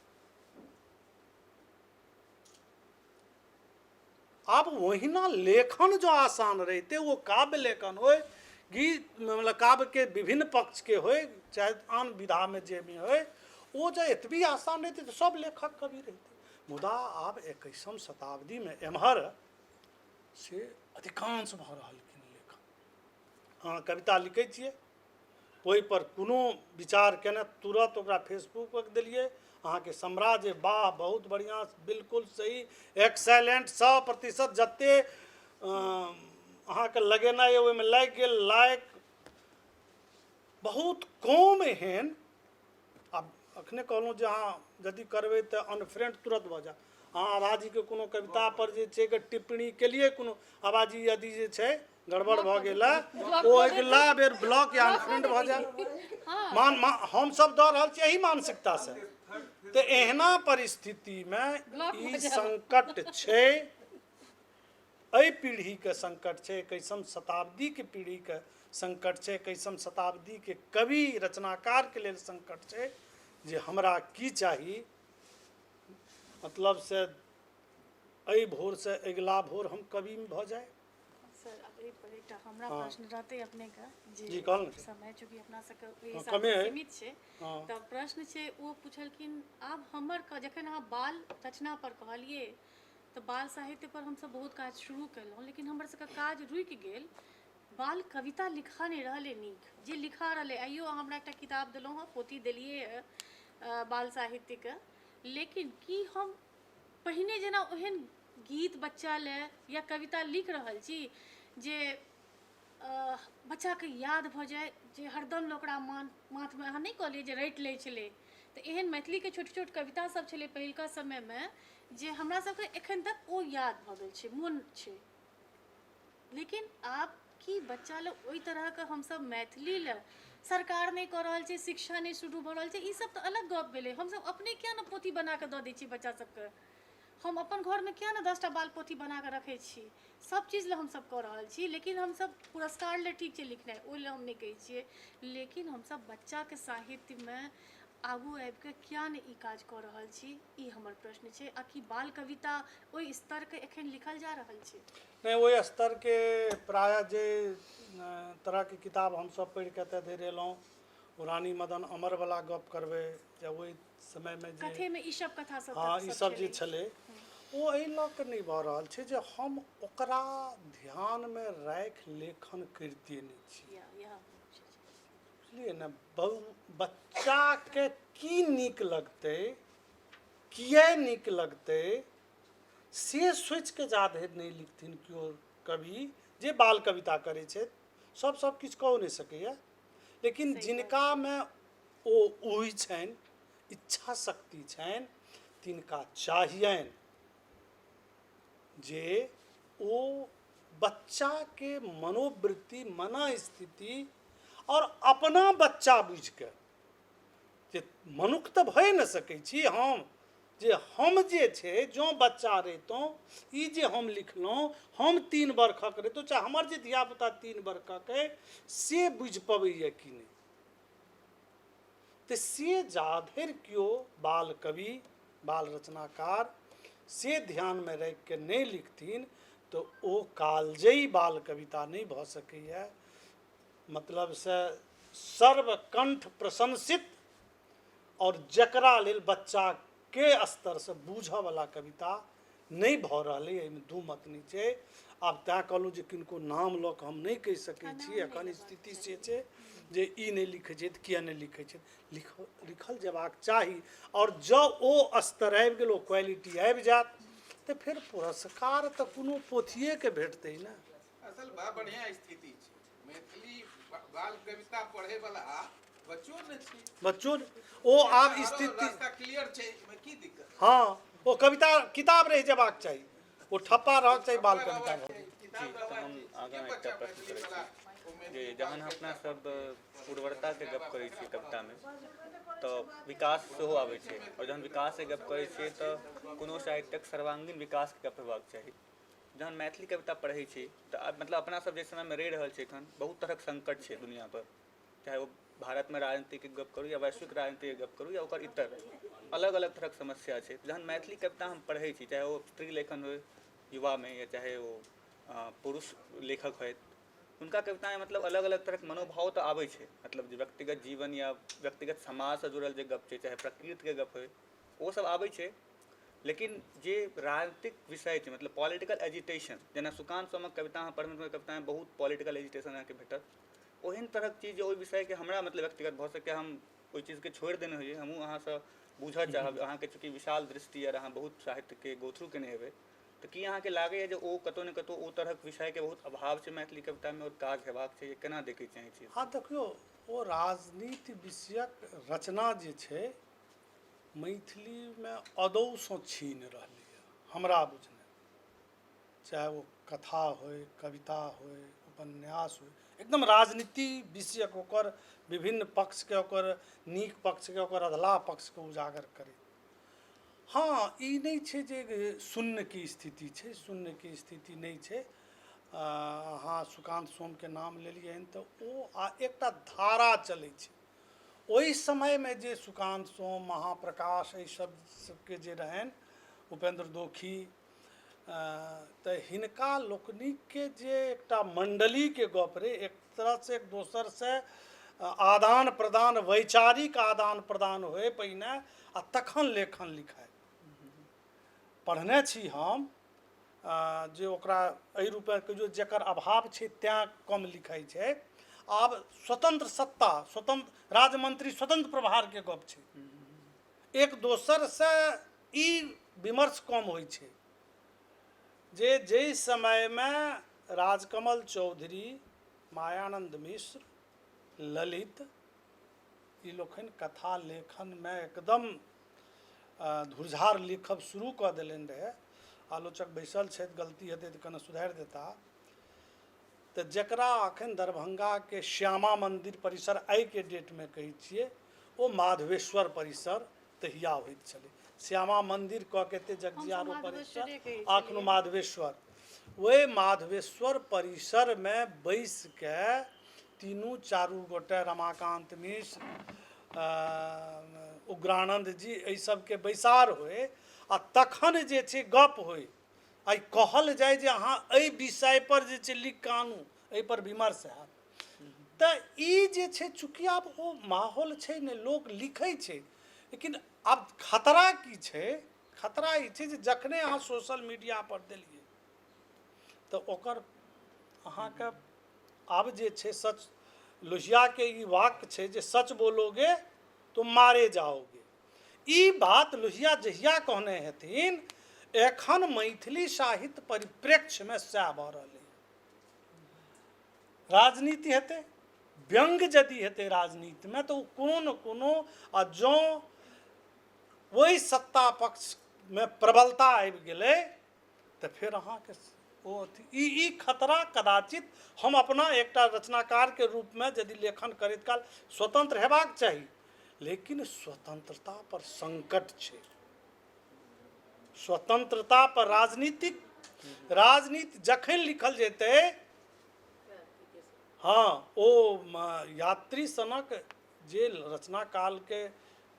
आब ओहिना लेखन जँ आसान रहितै, ओ काव्य लेखन होइ, गीत मतलब काव्यके विभिन्न पक्षके होइ, चाहे आन विधामे जे भी होइ, ओ जँ एतबी आसान रहितै तऽ सब लेखक कवि रहितै। मुदा आब 21म शताब्दीमे एम्हर से अधिकांश भऽ रहलखिन लेखक। अहाँ कविता लिखै छियै, ओहिपर कोनो विचार केने तुरत ओकरा फेसबुक पर देलियै, अहाँके साम्राज्य वाह बहुत बढ़िआँ, बिल्कुल सही, एक्सेलेंट, 100% जते अहाँके लगेनाइ अइ ओहिमे लागि गेल लाइक। बहुत कम एहन, आब अखने कहलहुँ जे अहाँ यदि करबै तऽ अनफ्रेंड तुरत भऽ जायत। अहाँ आभाजीके कोनो कविता पर जे छै टिप्पणी केलियै, कोनो आभाजी यदि जे छै गड़बड़ भऽ गेल ओ अगिला बेर ब्लॉक या अनफ्रेंड भऽ जायत। मान हमसब दऽ रहल छी एहि मानसिकतासँ। तऽ एहना परिस्थितिमे ई संकट छै, एहि पीढ़ीके संकट छै, 21म शताब्दीके पीढ़ीके संकट छै, 21म शताब्दीके कवि रचनाकारके लेल संकट छै जे हमरा की चाही। मतलब से एहि भोरसँ अगिला भोर हम कवि भऽ जाइ। सर, आब एहि पर एकटा हमरा हँ। प्रश्न रहतै अपनेके जी, जे कहल ने। समय चूँकि अपना सबके ओहि हँ, हिसाबसँ कमे अइ। सीमित छै, हँ। तऽ प्रश्न छै, ओ पुछलखिन आब हमर जखन अहाँ बाल रचना पर कहलियै तऽ बाल साहित्य पर हमसब बहुत काज शुरू केलहुँ, लेकिन हमर सबके काज रुकि गेल। बाल कविता लिखा नहि रहलै नीक, जे लिखा रहलै। आइयो अहाँ हमरा एकटा किताब देलहुँ हँ, पोथी देलियै हँ बाल साहित्यके, लेकिन की हम पहिने जेना ओहन गीत बच्चा लए या कविता लिख रहल छी जे बच्चाके याद भऽ जाय, जे हरदम लोक ओकरा माथमे, अहाँ नहि कहलियै जे रटि लै छलै, तऽ एहन मैथिलीके छोट छोट कविता सब छलै पहिलुका समयमे जे हमरा सबके एखन तक ओ याद भऽ गेल छै, मोन छै। लेकिन आब की बच्चा लए ओहि तरहके हमसब मैथिली लए सरकार नहि कऽ रहल छै, शिक्षा नहि शुरू भऽ रहल छै, ई सब तऽ अलग गप भेलै। हमसब अपने किया ने पोथी बनाकऽ दऽ दै छियै बच्चा सबके? हम अपन घरमे किया ने 10टा बाल पोथी बनाकऽ रखै छी? सब चीज लए हमसब कऽ रहल छी, लेकिन हमसब पुरस्कार लए ठीक छै लिखनाइ, ओहि लए हम नहि कहै छियै, लेकिन हमसब बच्चाके साहित्यमे आगू आबिकऽ किया नहि ई काज कऽ रहल छी, ई हमर प्रश्न छै। आ कि बाल कविता ओहि स्तरके एखन लिखल जा रहल छै? नहि, ओहि स्तरके प्रायः जे तरहके किताब हमसब पढ़िकऽ एतऽ धरि एलहुँ, ओ रानी मदन अमरवला गप करबै जे ओहि समयमे जे कथेमे ई सब कथा सब हँ, ई सब जे छलै, ओ एहि लऽ कऽ नहि भऽ रहल छै जे हम ओकरा ध्यानमे राखि लेखन करिते नहि छी। बुझलियै ने? बच्चाके की नीक लगतै, किए नीक लगतै, से सोचिके जा धरि नहि लिखथिन केओ कवि जे बाल कविता करै छथि, सब सब किछु कऽ नहि सकैए, लेकिन जिनकामे ओ ऊहि छनि, इच्छा शक्ति छनि, तिनका चाहियनि जे ओ बच्चाके मनोवृत्ति, मनःस्थिति आओर अपना बच्चा बुझिके, जे मनुख तऽ भए नहि सकै छी हम, जे हम जे छै जँ बच्चा रहितहुँ, ई जे हम लिखलहुँ, हम 3 बरखक रहितहुँ, चाहे हमर जे धियापुता 3 बरखक अइ से बुझि पबैए कि नहि, तऽ से जाधरि केओ बाल कवि, बाल रचनाकार से ध्यानमे राखिके नहि लिखथिन तऽ ओ कालजयी बाल कविता नहि भऽ सकैए। मतलब से सर्वकंठ प्रशंसित आओर जकरा लेल बच्चाके स्तरसँ बूझऽवला कविता नहि भऽ रहलै, एहिमे दू मत नहि छै। आब तैँ कहलहुँ जे किनको नाम लऽ कऽ हम नहि कहि सकै छी, एखन स्थिति से छै जे ई नहि लिखै छै तऽ किए नहि लिखै छै, लिखल जेबाक चाही। आओर जँ ओ स्तर आबि गेल, ओ क्वालिटी आबि जायत, तऽ फेर पुरस्कार तऽ कोनो पोथिएके भेटतै ने। असल बा बढ़िया स्थिति छै। मैथिली बाल कविता पढ़े वाला बच्चो ने छै। बच्चो ओ आब स्थिति रास्ता क्लियर छै, एहिमे की दिक्कत? हँ, ओ कविता किताब रहि जेबाक चाही, ओ ठप्पा रहक चाही बाल कविता भऽ गेल। जी, तऽ हम आगाँ एकटा प्रश्न करै छी जे जहन अपना सब उर्वरताके गप करै छियै कवितामे तऽ विकास सेहो आबै छै, आओर जहन विकासके गप करै छियै तऽ कोनो साहित्यक सर्वांगीण विकासके गप हेबाक चाही। जहन मैथिली कविता पढ़ै छी तऽ मतलब अपना सब जे समयमे रहि रहल छी एखन बहुत तरहक संकट छै दुनिया पर, चाहे ओ भारतमे राजनीतिक गप करू या वैश्विक राजनीतिक गप करू या ओकर इतर अलग अलग तरहक समस्या छै। जहन मैथिली कविता हम पढ़ै छी, चाहे ओ स्त्री लेखन होइ युवामे या चाहे ओ पुरुष लेखक होथि, हुनका कवितामे मतलब अलग अलग तरहक मनोभाव तऽ आबै छै, मतलब जे व्यक्तिगत जीवन या व्यक्तिगत समाजसँ जुड़ल जे गप छै, चाहे प्रकृतिके गप होइ, ओ सब आबै छै। लेकिन जे राजनीतिक विषय छै, मतलब पॉलिटिकल एजिटेशन, जेना सुकान्त सोमक कविता अहाँ पढ़बै तऽ कवितामे बहुत पॉलिटिकल एजिटेशन अहाँके भेटत। ओहन तरहक चीज जे ओहि विषयके हमरा मतलब व्यक्तिगत भऽ सकै, हम ओहि चीजके छोड़ि देने होइए। हमहूँ अहाँसँ बूझऽ चाहब, अहाँके चूँकि विशाल दृष्टि आओर अहाँ बहुत साहित्यके गो थ्रू केने हेबै, तऽ की अहाँके लागैए जे ओ कतहु ने कतहु ओ तरहक विषयके बहुत अभाव छै मैथिली कवितामे आओर काज हेबाक छै? केना देखै छियै एहि चीज? हँ, देखियौ, ओ राजनीति विषयक रचना जे छै मैथिलीमे अदौसँ छीन रहलैए हमरा बुझने, चाहे ओ कथा होइ, कविता होइ, उपन्यास होइ, एकदम राजनीति विषयक ओकर विभिन्न पक्षके, ओकर नीक पक्षके, ओकर अधलाह पक्षके उजागर करैत। हँ, ई नहि छै जे शून्यके स्थिति छै, शून्यके स्थिति नहि छै। अहाँ सुकान्त सोमके नाम लेलियनि तऽ ओ आ एकटा धारा चलै छै ओहि समयमे जे सुकान्त सोम, महाप्रकाश, एहि सब सबके जे रहनि, उपेन्द्र दोखी, तऽ हिनका लोकनिके जे एकटा मण्डलीके गप रहै, एक तरहसँ एक दोसरसँ आदान प्रदान, वैचारिक आदान प्रदान होइ पहिने आ तखन लेखन लिखाइ। पढ़ने छी हम जे ओकरा एहि रूपे कहियौ जकर अभाव छै तैँ कम लिखाइ छै। आब स्वतंत्र सत्ता, स्वतंत्र राज्यमंत्री, स्वतंत्र प्रभारके गप छै, एक दोसरसँ ई विमर्श कम होइ छै। जे जाहि समयमे राजकमल चौधरी, मायानंद मिश्र, ललित, ई लोकनि कथा लेखनमे एकदम धुरझार लिखब शुरू कऽ देलनि रहै, आलोचक बैसल छथि, गलती हेतै तऽ कने सुधारि देता, तऽ जकरा अखन दरभंगाके श्यामा मन्दिर परिसर आइके डेटमे कहै छियै, ओ माधवेश्वर परिसर तहिया होइत छलै। श्यामा मन्दिर कऽ के एते जगजियारो परिसर अखनो माधवेश्वर, ओहि माधवेश्वर परिसरमे बैसके तीनू चारू गोटे, रमाकान्त मिश्र, उग्रानन्द जी, एहि सबके बैसार होइ आ तखन जे छै गप होइ, आ कहल जाय जे अहाँ एहि विषय पर जे छै लिख कऽ आनू, एहि पर विमर्श हैत। तऽ ई जे छै चूँकि आब ओ माहौल छै ने, लोक लिखै छै, लेकिन आब खतरा की छै? खतरा ई छै जे जखने अहाँ सोशल मीडिया पर देलियै तऽ ओकर अहाँके आब जे छै सच, लोहियाके ई वाक्य छै जे सच बोलोगे तो मारे जाओगे। ई बात लोहिया जहिया कहने हेथिन, एखन मैथिली साहित्य परिप्रेक्ष्यमे सएह भऽ रहलै। राजनीति हेतै, व्यंग्य यदि हेतै राजनीतिमे तऽ ओ कोनो ने कोनो, आ जँ ओहि सत्ता पक्षमे प्रबलता आबि गेलै तऽ फेर अहाँके ओ अथी ई खतरा कदाचित। हम अपना एकटा रचनाकारके रूपमे यदि लेखन करैत काल स्वतंत्र हेबाक चाही, लेकिन स्वतंत्रता पर संकट छै। स्वतंत्रता पर राजनीतिक राजनीति जखन लिखल जेतै, हँ, ओ यात्री सनक जे रचना काल के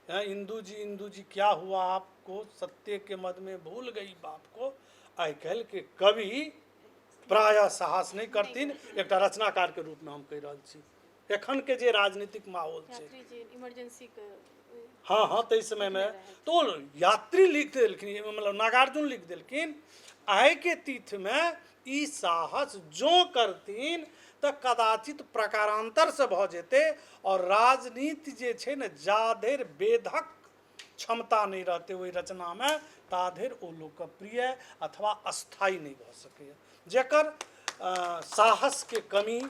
इंदू जी इंदू जी क्या हुआ आपको, सत्य के मद में भूल गई बाप को, आइ काल्हि के कवि प्रायः साहस नहि करथिन। एकटा रचनाकार के रूप में हम कहि रहल छी, एखन के जे राजनीतिक माहौल छै, इमरजेंसी के, हँ हँ, ताहि समयमे तो यात्री लिख देलखिन, मतलब नागार्जुन लिख देलखिन। आइके तिथिमे ई साहस जँ करथिन तऽ कदाचित प्रकारान्तरसँ भऽ जेतै, आओर राजनीति जे छै ने जाधरि बेधक क्षमता नहि रहतै ओहि रचनामे ता धरि ओ लोकप्रिय अथवा स्थायी नहि भऽ सकैए। जकर साहसके कमी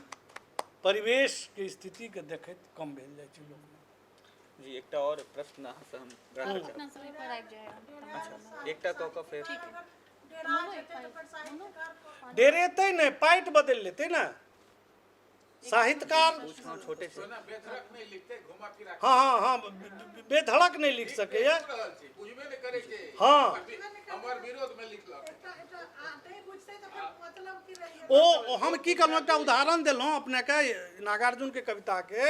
परिवेशके स्थितिके देखैत कम भेल जाइ छै लोकमे। जी, एकटा आओर प्रश्न अहाँसँ हम राखऽ चाहब। अपना सब पर आबि जाए। अच्छा, एकटा कऽ कऽ फेर। डेरेतै नहि, पाटि बदलि लेतै ने साहित्यकार। पूछलहुँ छोटे छै। ओना बेधड़क नहि लिखतै, घुमा फिरा। हँ हँ हँ, बेधड़क नहि लिख सकैए। रहल छी, बुझबे नहि करै छै। हँ। हमर विरोध मे लिखलक। ओ हम की कहलहुँ, एकटा उदाहरण देलहुँ अपनेके नागार्जुनके कविताके।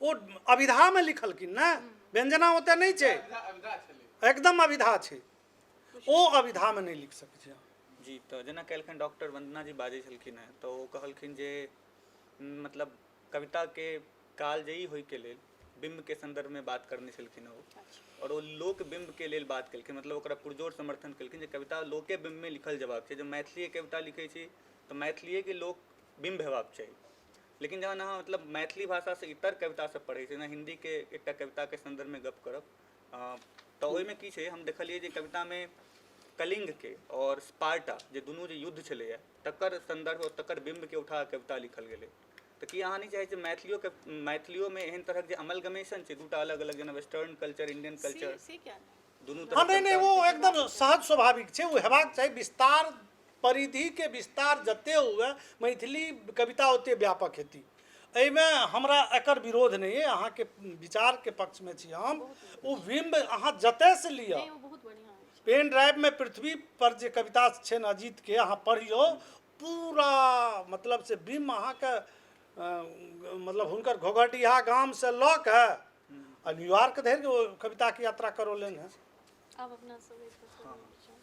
ओ अभिधामे लिखलखिन ने, व्यंजना ओतऽ नहि छै। अभिधा छलै। एकदम अभिधा छै, ओ अभिधामे नहि लिख सकै छै। जी, तऽ जेना काल्हिखन डॉक्टर वन्दना जी बाजै छलखिन हेँ, तऽ ओ कहलखिन जे मतलब कविताके कालजयी होइके लेल बिम्बके सन्दर्भमे बात करने छलखिन ओ, आओर ओ लोक बिम्बके लेल बात केलखिन, मतलब ओकरा पुरजोर समर्थन केलखिन जे कविता लोके बिम्बमे लिखल जेबाक छै। जब मैथिलीके कविता लिखै छी तऽ मैथिलीएके लोक बिम्ब हेबाक चाही। लेकिन जहन अहाँ मतलब मैथिली भाषासँ इतर कविता सब पढ़ै छी, जेना हिन्दीके एकटा कविताके सन्दर्भमे गप करब, तऽ ओहिमे की छै, हम देखलियै जे कवितामे कलिंगके आओर स्पार्टा जे दुनू जे युद्ध छलैए तकर सन्दर्भ आओर तकर बिम्बके उठा कऽ कविता लिखल गेलै। तऽ की अहाँ नहि चाहै छियै मैथिलियोके, मैथिलियोमे एहन तरहक जे अमलगमेशन छै दूटा अलग अलग, जेना वेस्टर्न कल्चर, इंडियन कल्चर, से क्या नहि दुनू हँ तरहक नहि नहि, कविता? ओ एकदम सहज स्वाभाविक छै, ओ हेबाक चाही। विस्तार परिधिके विस्तार जते हुए, मैथिली कविता ओते व्यापक हेती। एहिमे हमरा एकर विरोध नहि अइ, अहाँके विचारके पक्षमे छी हम। ओ बिम्ब अहाँ जतयसँ लिअ, नहि, ओ बहुत बढ़िआँ होइ छै। पेन ड्राइवमे पृथ्वी पर जे कविता छै ने अजीतके, अहाँ पढ़ियौ पूरा, मतलब से बिम्ब अहाँके मतलब हुनकर घोघरडीहा गामसँ लऽ कऽ आ न्यूयॉर्क धरि ओ कविताके यात्रा करौलनि हेँ। आब अपना सब एहि पर करू विचार।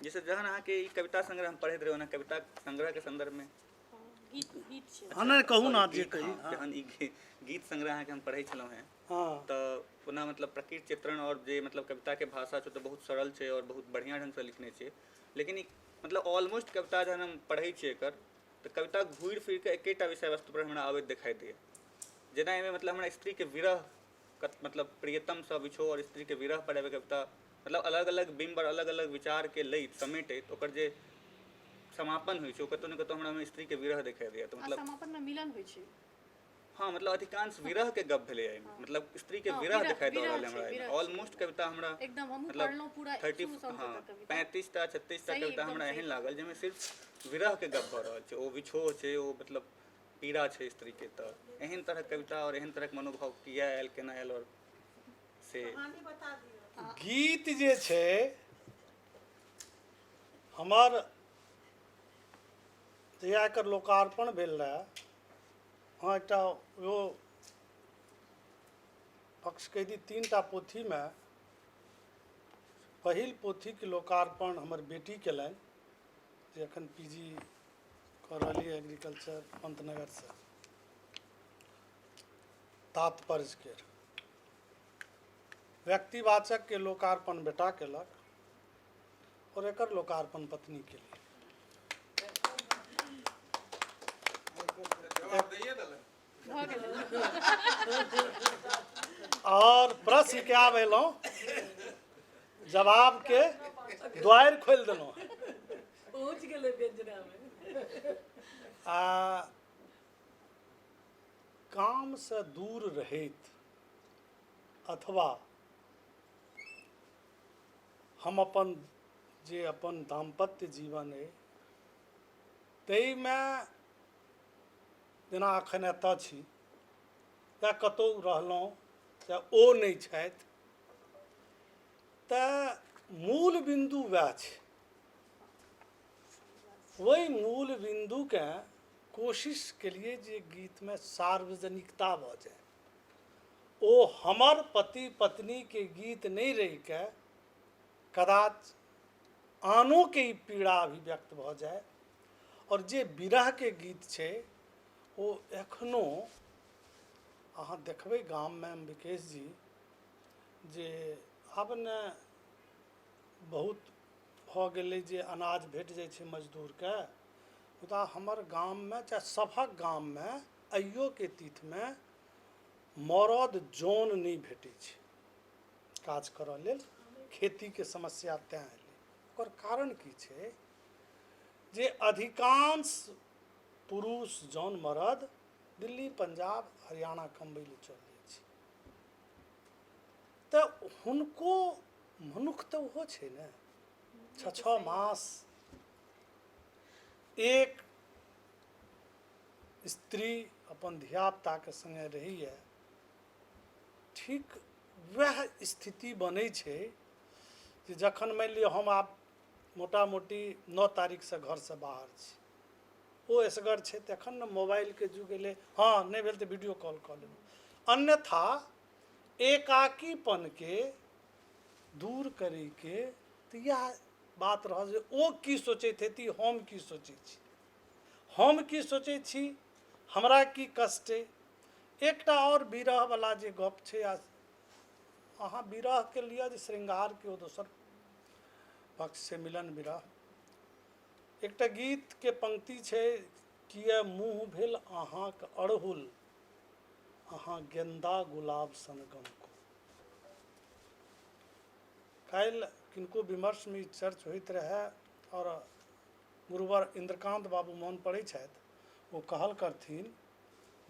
जैसे जहन अहाँके ई कविता संग्रह हम पढ़ैत रही, ओना कविता संग्रहके सन्दर्भमे हँ, गीत गीत छै। हँ, नहि, कहू ने। सॉरी, जे गीत, कही। हँ, जहन ई गीत संग्रह अहाँके हम पढ़ै छलहुँ हेँ, तऽ ओना मतलब प्रकृति चित्रण आओर जे मतलब कविताके भाषा छै तऽ बहुत सरल छै आओर बहुत बढ़िआँ ढङ्गसँ लिखने छै। लेकिन ई मतलब ऑलमोस्ट कविता जहन हम पढ़ै छियै एकर, तऽ कविता घुरि फिर कऽ एकेटा विषय वस्तुपर हमरा आबैत देखाइ दैए। जेना एहिमे मतलब हमरा स्त्रीके विरह, मतलब प्रियतमसँ बिछोह आओर स्त्रीके विरह पर आबि कविता मतलब अलग अलग बिम्ब आओर अलग अलग विचारके लैत समेटैत ओकर जे समापन होइ छै, ओ कतहु ने कतहु हमरा स्त्रीके विरह देखाइ दैए। तऽ आ मतलब समापनमे मिलन होइ छै। हँ, मतलब अधिकांश विरह के गप भेलै एहिमे, मतलब स्त्री के हँ, विरह विरह देखाइ दऽ विरह रहल है छै, हमरा एहिमे। विरह छै। ऑलमोस्ट कविता हमरा एकदम हमहूँ मतलब पढ़लहुँ पूरा 30 शुरूसँ अन्त हँ तक कविता। 35टा 36टा सही, कविता एकदम हमरा सही। एहन लागल जाहिमे सिर्फ विरह के गप भऽ रहल छै, ओ विछोह छै, ओ मतलब पीड़ा छै स्त्री के। तऽ एहन तरहक कविता आओर एहन तरहक मनोभाव किया आयल, केना आयल आओर से? कहानी बता दियौ। गीत जे छै हमर, जहिया एकर लोकार्पण भेल रहए, हँ, एकटा ओ पक्ष कहि दी, तीनटा पोथीमे पहिल पोथीके लोकार्पण हमर बेटी कयलनि, जे एखन पी जी कऽ रहली एग्रीकल्चर पंतनगरसँ, तात्पर्यके व्यक्तिवाचकके लोकार्पण बेटा केलक आओर एकर लोकार्पण पत्नी केली। जवाब दैये देलनि। भऽ गेलै। आओर प्रश्नके आब एलहुँ, जवाबके द्वारि खोलि देलहुँ। पहुँच गेलै व्यंजनामे। आ कामसँ दूर रहैत अथवा हम अपन जे अपन दाम्पत्य जीवन अइ ताहिमे, जेना एखन एतऽ छी या कतहु रहलहुँ, चाहे ओ नहि छथि, तऽ मूल बिन्दु वएह छै। ओहि मूल बिन्दुकेँ कोशिश केलियै जे गीतमे सार्वजनिकता भऽ जाय, ओ हमर पति पत्नीके गीत नहि रहिके कदाच आनोके ई पीड़ा अभिव्यक्त भऽ जाय। आओर जे विरहके गीत छै, ओ एखनो अहाँ देखबै गाममे अम्बिकेश जी, जे आब ने बहुत भऽ गेलै जे अनाज भेट जाइ छै मजदूरके, मुदा हमर गाममे चाहे सभक गाममे आइयोके तिथिमे मरद जन नहि भेटै छै काज करऽ लेल। खेतीके समस्या तैँ एलै। ओकर कारण की छै जे अधिकांश पुरुष जन मरद दिल्ली, पंजाब, हरियाणा कमबै लए चलि जाइ छै। तऽ हुनको मनुख तऽ ओहो छै ने, 6-6 मास एक स्त्री अपन धियापुताके सङ्गे रहैए, ठीक वएह स्थिति बनै छै जे जखन मानि लिअ हम आब मोटा मोटी 9 तारीखसँ घरसँ बाहर छी, ओ एसगर छै, तखन ने मोबाइलके युग एलै, हँ नहि भेल तऽ वीडियो कॉल कऽ लेलहुँ, अन्यथा एकाकीपनके दूर करैके तऽ इएह बात रहल जे ओ की सोचैत हेती, हम की सोचै छी, हम की सोचै छी, हमरा की कष्ट अइ। एकटा आओर विरहवला जे गप छै, आ अहाँ विरहके लिअ जे श्रृंगारके ओ दोसर पक्ष छै मिलन विरह। एकटा गीतके पंक्ति छै, किए मुँह भेल अहाँके अड़हुल, अहाँ गेन्दा गुलाब सन गमकू। काल्हि किनको विमर्शमे ई चर्च होइत रहए आओर गुरुवर इन्द्रकान्त बाबू मोन पड़ै छथि, ओ कहल करथिन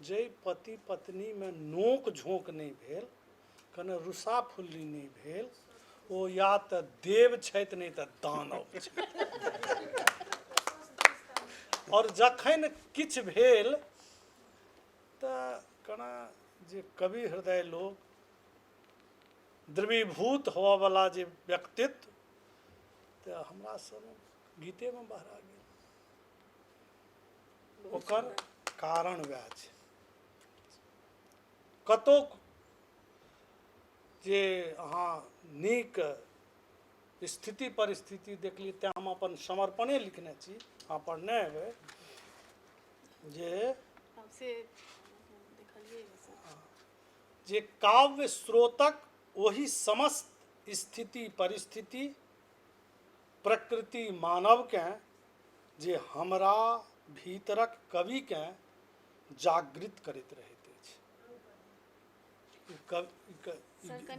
जे पति पत्नीमे नोक झोंक नहि भेल, कने रुसा फुल्ली नहि भेल, ओ या तऽ देव छथि नहि तऽ दानव छथि। आओर जखन किछु भेल तऽ कना जे कवि हृदय लोक द्रवीभूत होवऽवला जे व्यक्तित्व तऽ हमरा सब गीतेमे बहरा गेल। ओकर कारण वएह छै। कतौ जे अहाँ नीक स्थिति परिस्थिति देखली, तेँ हम अपन समर्पणे लिखने छी, अहाँ पढ़ने हेबै जे जे काव्य स्रोतक ओहि समस्त स्थिति परिस्थिति प्रकृति मानवकेँ जे हमरा भीतरक कविकेँ जागृत करैत रहैत अछि।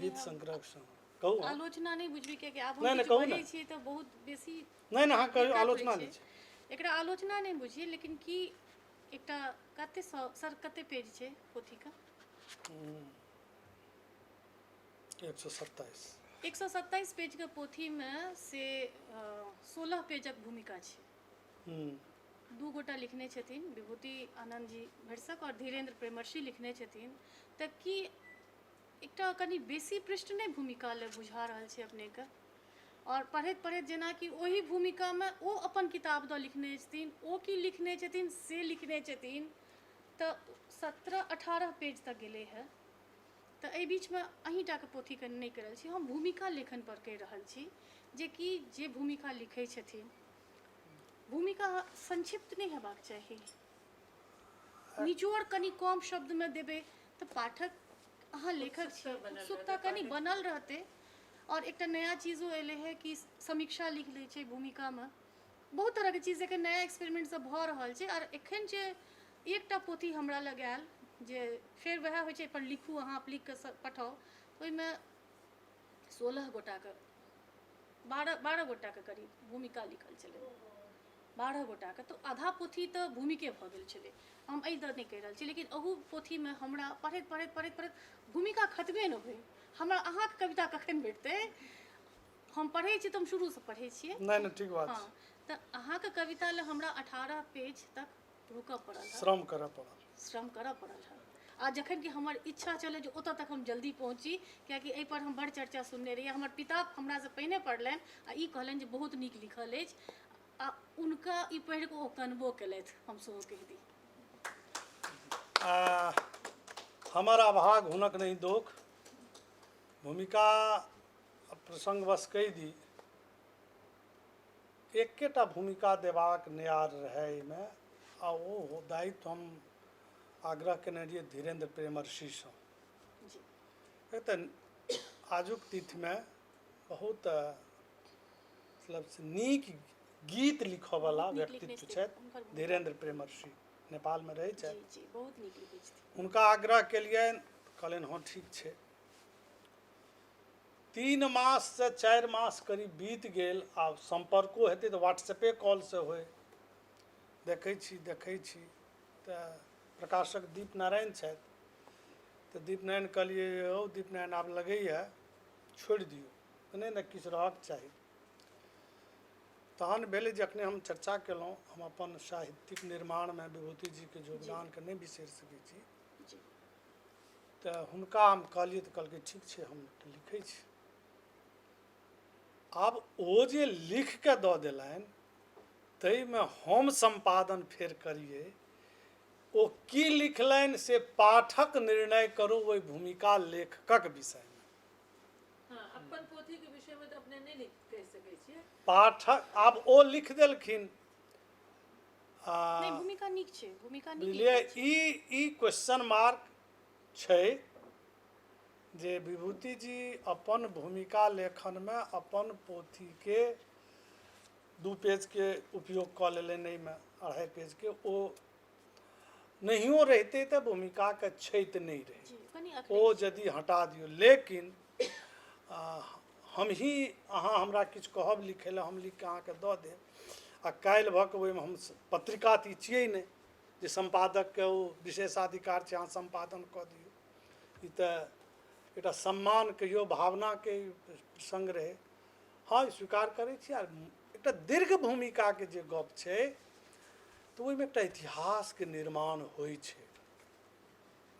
गीत संग्रह कहू। आलोचना नहि बुझबै कियाकि आब हम किछु बजै छियै तऽ बहुत बेसी। नहि नहि, अहाँ कहियौ, आलोचना नहि छै एकरा, आलोचना नहि बुझियै। लेकिन की एकटा कते सर कते पेज छै पोथीके? 127। 127 पेजके पोथीमे से 16 पेजक भूमिका छै। 2 गोटा लिखने छथिन, विभूति आनन्द जी भरिसक आओर धीरेन्द्र प्रेमर्षि लिखने छथिन। तऽ की एकटा कनि बेसी पृष्ठ नहि भूमिका लए बुझा रहल छै अपनेके? आओर पढ़ैत पढ़ैत जेनाकि ओहि भूमिकामे ओ अपन किताब दऽ लिखने छथिन, ओ की लिखने छथिन से लिखने छथिन, तऽ 17-18 पेज तक गेलै हँ। तऽ एहि बीचमे अहीँ टाके पोथीके नहि कहि रहल छी हम, भूमिका लेखन पर कहि रहल छी जे कि जे भूमिका लिखै छथिन, भूमिका संक्षिप्त नहि हेबाक चाही, निचोड़ कनि कम शब्दमे देबै तऽ पाठक, अहाँ लेखक छी, उत्सुकता कनि बनल रहतै। आओर एकटा नया चीजो एलै हे कि समीक्षा लिख लै छै भूमिकामे, बहुत तरहके चीज एखन नया एक्सपेरिमेंट सब भऽ रहल छै। आओर एखन जे एकटा पोथी हमरा लग आयल जे फेर वएह होइ छै, पर लिखू अहाँ, लिख कऽ पठाउ, ओहिमे 16 गोटाके 12 गोटाके करीब भूमिका लिखल छलै, 12 गोटाके, तऽ आधा पोथी तऽ भूमिके भऽ गेल छलै। हम एहि दऽ नहि कहि रहल छी, लेकिन अहू पोथीमे हमरा पढ़ैत पढ़ैत पढ़ैत पढ़ैत भूमिका खतमे नहि होइ। हमरा अहाँके कविता कखन भेटतै? हम पढ़ै छी तऽ हम शुरूसँ पढ़ै छियै। नहि नहि, ठीक बात। हँ, तऽ अहाँके कविता लए हमरा 18 पेज तक रुकऽ पड़ल, श्रम करऽ पड़ल, श्रम करऽ पड़ल हँ। आ जखन कि हमर इच्छा छलै जे ओतऽ तक हम जल्दी पहुँची, कियाकि एहिपर हम बड़ चर्चा सुनने रहियै। हमर पिता हमरासँ पहिने पढ़लनि आ ई कहलनि जे बहुत नीक लिखल अछि, आ हुनका ई पढ़ि कऽ ओ कनबो केलथि, हम सेहो कहि दी। हमर अभाग हुनक नहि दोख। भूमिका प्रसंगवश कहि दी, एकेटा भूमिका देबाक नेयार रहै एहिमे, आ ओ दायित्व हम आग्रह केने रहियै धीरेन्द्र प्रेमर्षिसँ। एक तऽ आजुक तिथिमे बहुत मतलब नीक गीत लिखऽवला व्यक्तित्व छथि धीरेन्द्र प्रेमर्षि नेपालमे रहै छथि। जी, बहुत नीक लिखै छथिन। हुनका आग्रह केलियनि, कहलनि हँ ठीक छै। 3 माससँ 4 मास करीब बीत गेल। आब सम्पर्को हेतै तऽ व्हाट्सएपे कॉलसँ होइ। देखै छी देखै छी तऽ प्रकाशक दीप नारायण छथि, तऽ दीप नारायण कहलियै यौ दीप नारायण आब लगैए छोड़ि दियौ, नहि ने किछु रहक चाही। तहन भेलै जखने हम चर्चा केलहुँ, हम अपन साहित्यिक निर्माणमे विभूति जीके योगदानके नहि बिसरि सकै छी, तऽ हुनका हम कहलियै तऽ कहलकै ठीक छै हम लिखै छी। आब ओ जे लिख कऽ दऽ देलनि ताहिमे हम सम्पादन फेर करियै, ओ की लिखलनि से पाठक निर्णय करू ओहि भूमिका लेखकक विषयमे। अपन पोथीके विषयमे तऽ अपने नहि कहि सकै छियै। पाठक आब ओ लिख देलखिन। नहि, भूमिका नीक छै, भूमिका नीक। बुझलियै, ई क्वेश्चन मार्क छै जे विभूति जी अपन भूमिका लेखनमे अपन पोथीके 2 पेजके उपयोग कऽ लेलनि, एहिमे 2.5 पेजके ओ नहियो रहितै तऽ भूमिकाके क्षति नहि रहै, ओ यदि हटा दियौ। लेकिन हमही अहाँ हमरा किछु कहब लिखै लए, हम लिख कऽ अहाँके दऽ देब, आ काल्हि भऽ कऽ ओहिमे हम पत्रिका तऽ ई छियै नहि जे सम्पादकके ओ विशेषाधिकार छै अहाँ सम्पादन कऽ दियौ। ई तऽ एकटा सम्मान कहियौ, भावनाके प्रसङ्ग रहै। हँ, स्वीकार करै छी। आ एकटा दीर्घ भूमिकाके जे गप छै तऽ ओहिमे एकटा इतिहासके निर्माण होइ छै।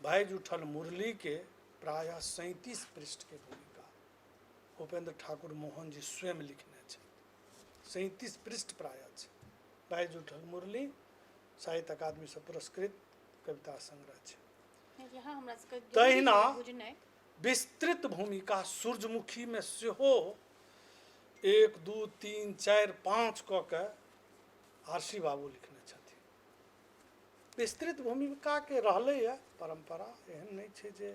बाजि उठल मुरलीके प्रायः 37 पृष्ठके भूमिका उपेंद्र ठाकुर मोहन जी स्वयं लिखने छथि। 37 पृष्ठ प्रायः छै बाजि उठल मुरली, साहित्य अकादमीसँ पुरस्कृत कविता संग्रह छै। तहिना विस्तृत भूमिका सूर्यमुखीमे सेहो 1 2 3 4 5 कऽ के आरसी बाबू लिखने छथिन। विस्तृत भूमिकाके रहलैए परम्परा, एहन नहि छै जे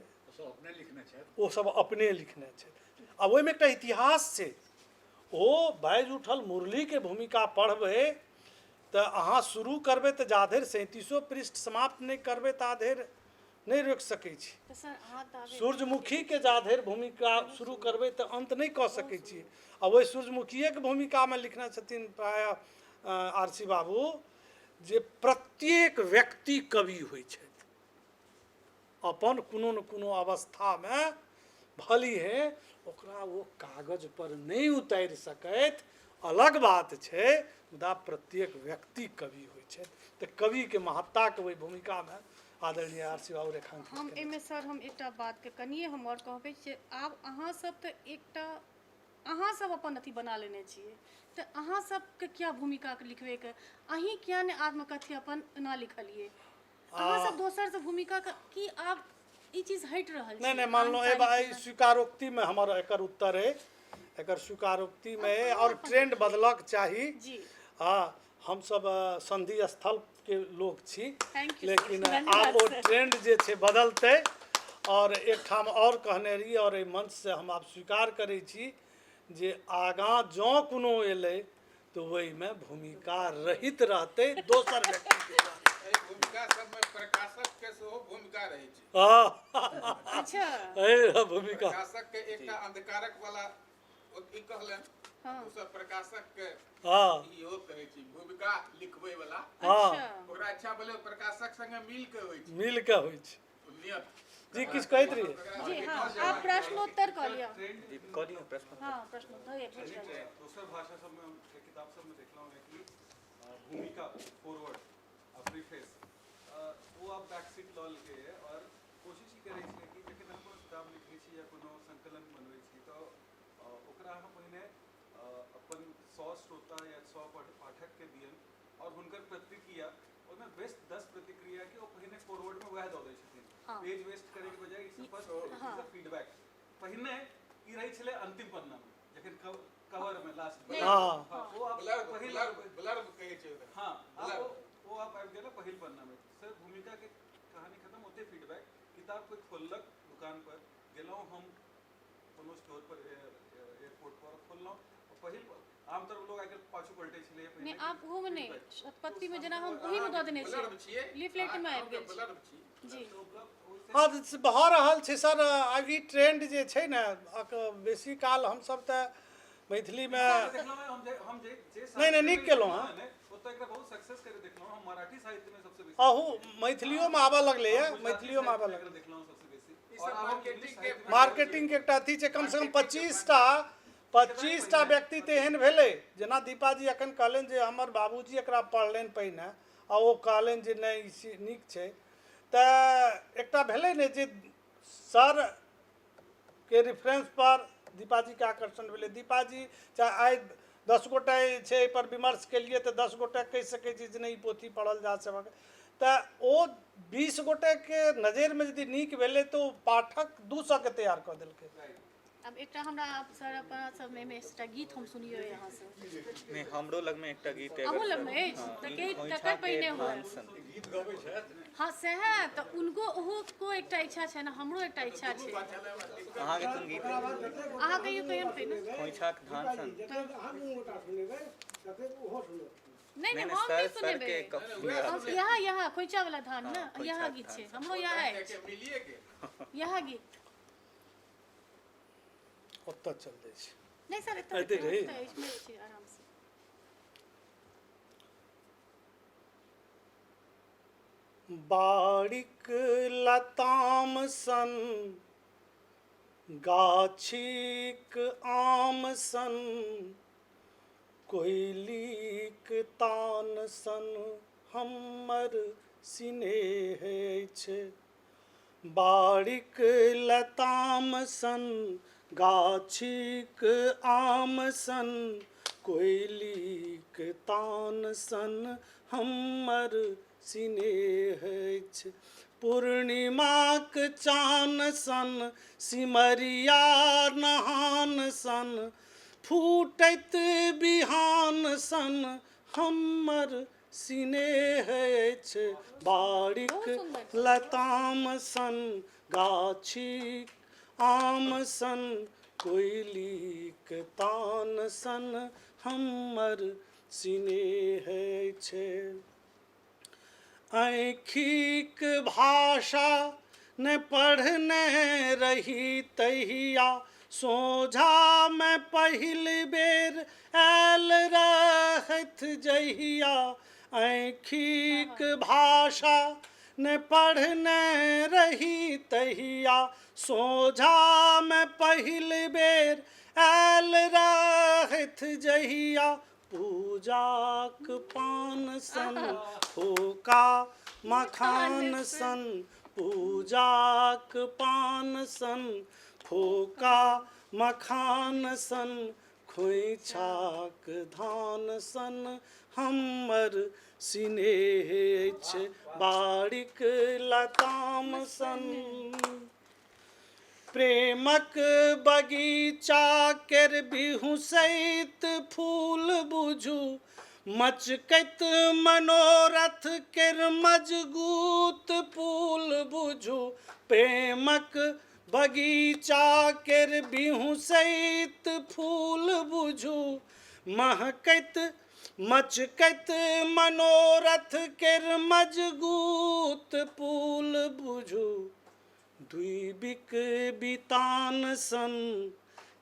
ओ सब अपने लिखने छथि। आ ओहिमे एकटा इतिहास छै। ओ बाजि उठल मुरलीके भूमिका पढ़बै तऽ अहाँ शुरू करबै तऽ जाधरि 37 पृष्ठ समाप्त नहि करबै ताधरि नहि रोकि सकै छी। सूर्यमुखीके जाधरि भूमिका शुरू करबै तऽ अन्त नहि कऽ सकै छी। आ ओहि सूर्यमुखीएके भूमिकामे लिखने छथिन प्रायः आरसी बाबू जे प्रत्येक व्यक्ति कवि होइ छथि अपन कोनो ने कोनो अवस्थामे, भलिहे ओकरा ओ कागज पर नहि उतारि सकथि अलग बात छै, मुदा प्रत्येक व्यक्ति कवि होइ छथि। तऽ कविके महत्ताके ओहि भूमिकामे आदरणीय आरसी बाबू रेखांकित हम एहिमे सर हम एकटा बातके कनिए हम आओर कहबै जे आब अहाँ सब तऽ एकटा अहाँ सब अपन अथी बना लेने छियै, तऽ अहाँ सबके क्या भूमिकाके लिखबैके, अहीं किया नहि आत्मकथ्य अपन एना लिखलियै? अहाँ सब दोसरसँ भूमिकाके की आब ई चीज हटि रहल छै? नहि नहि, मानलहुँ। एहि स्वीकारोक्तिमे हमर एकर उत्तर अइ, एकर स्वीकारोक्तिमे अइ। आओर ट्रेंड बदलक चाही। हँ, हमसब संधि स्थलके लोक छी, लेकिन आब ओ ट्रेंड जे छै बदलतै। आओर एकठाम आओर कहने रही, आओर एहि मंचसँ हम आब स्वीकार करै छी जे आगाँ जँ कोनो एलै तऽ ओहिमे भूमिका रहित रहतै दोसर व्यक्तिके द्वारा। एहि भूमिका सबमे प्रकाशकके सेहो भूमिका रहै छै। अच्छा, एहि भूमिका प्रकाशकके एकटा अंधकारक वाला ई कहलनि, दोसर प्रकाशकके इहो कहै छी भूमिका लिखबै वाला। ओकरा अच्छा भेलै प्रकाशक संगे मिल के होइ छै, मिल के होइ छै। जी, किछु कहैत रहियै? जी हाँ, आप प्रश्नोत्तर कऽ लिअ। कऽ लिअ प्रश्न। हाँ, प्रश्नोत्तर। दोसर भाषा सबमे किताब सबमे देखलहुँ हेँ कि भूमिका, फॉरवर्ड आ प्रीफेस ओ आब बैक सीट लऽ लेलकैए। आओर कोशिश ई करै छै कि जखन अहाँ कोनो किताब लिखै छी या कोनो संकलन बनबै छी तऽ ओकरा अहाँ पहिने अपन 100 श्रोता या 100 पाठकके दियनि आओर हुनकर प्रतिक्रिया, ओहिमे बेस्ट 10 प्रतिक्रियाके ओ पहिने फॉरवर्डमे वएह दऽ दै छथिन। पेज वेस्ट करैके बजाय it's first feedback. पहिने ई रहै छलै अंतिम पन्नामे, जखन कवरमे लास्ट हँ, ओ आब पहिल ब्लर्ब कहै छै। हँ, ओ आब आबि गेल पहिल पन्नामे। सर, भूमिकाके कहानी खतम, ओते फीडबैक। किताब कोइ खोललक, दुकान पर गेलहुँ हम कोनो स्टोर पर, एयरपोर्ट पर खोललहुँ, पहिल आमतौर पर लोग आइ काल्हि पाछू पलटै छलै नहि पहिने। आब ओहोमे नहि, शतपत्रीमे जेना हम ओहीमे दऽ देने ब्लर्ब छियै, छियै। लिफलेटमे आबि गेल छै। ब्लर्ब छी। जी। हँ, तऽ भऽ रहल छै सर, आब ई ट्रेंड जे छै ने, बेसी काल हमसब तऽ मैथिलीमे देखलहुँ हम जे हम जे जे नहि नहि, नीक केलहुँ हँ। ओतऽ एकरा बहुत सक्सेस करैत देखलहुँ हम। मराठी साहित्यमे सबसँ बेसी, अहू मैथिलियोमे आबऽ लगलैए, मैथिलियोमे आबऽ एकरा लगलै। देखलहुँ सबसँ बेसी। ई सब मार्केटिंग के मार्केटिंगके एकटा अथी छै। कमसँ कम 25टा व्यक्ति तऽ एहन भेलै, जेना दीपाजी एखन कहलनि जे हमर बाबूजी एकरा पढ़लनि पहिने आ ओ कहलनि जे नहि, ई नीक छै। तऽ एकटा भेलै ने जे सर के रेफरेंस पर दीपाजीके आकर्षण भेलै। दीपाजी चाहे आइ 10 गोटा जे छै एहिपर विमर्श केलियै तऽ 10 गोटा कहि सकै छी जे नहि, ई पोथी पढ़ल जा सकत। तऽ ओ 20 गोटेके नजरिमे यदि नीक भेलै तऽ ओ पाठक 200के तैयार कऽ देलकै। आब एकटा हमरा सर अपना सबमे एकटा गीत हम सुनियो यहाँसँ। नहि, हमरो लगमे एकटा गीत। अहूँ लगमे अछि तऽ के तकर पहिने हुए। हँ, सएह तऽ उनको ओहो एकटा इच्छा छै ने, हमरो एकटा इच्छा छै। अहाँके कोन गीत? अहाँ कहियो, कहियो पहिने। खोइछाक धान सन। नहि नहि, हम नहि सुनेबै। यहाँ यहाँ खोइछा वाला धान ने, यहाँ गीत छै, हमरो यहाँ अछि। मिलिए गेल। यहाँ गीत। ओतऽ चल जाइ छै। नहि सर, एतऽ एतै रही। इसमे छै आरामसँ। बाड़ीक लताम सन, गाछीक आम सन, कोइलीक तान सन हमर सिनेह अछि। बाड़ीक लताम सन, गाछीक आम सन, कोइलीक तान सन हमर सिनेह अछि। पूर्णिमाक चान सन, सिमरिया नहान सन, फूटैत बिहान सन हमर सिनेह अछि। बाड़ीक लताम सन, गाछीक आम सन, कोइलीक तान सन हमर सिनेह अछि। आँखिक भाषा ने पढ़ने रही तहिया, सोझामे पहिल बेर आयल रहथि जहिया। आँखिक भाषा ने पढ़ने रही तहिया, सोझामे पहिल बेर आयल रहथि जहिया, पूजाक पान सन, फोका मखान सन, पूजाक पान सन, फोका मखान सन, खोइछाक धान सन हमर सिनेह अछि। बाड़ीक लताम सन, प्रेमक बगीचा केर बिहुसैत फूल बुझू, मचकैत मनोरथ केर मजगूत पुल बुझू। प्रेमक बगीचा केर बिहुसैत फूल बुझू, महकैत मचकैत मनोरथ केर मजगूत पुल बुझू। द्वीबिक बितान सन,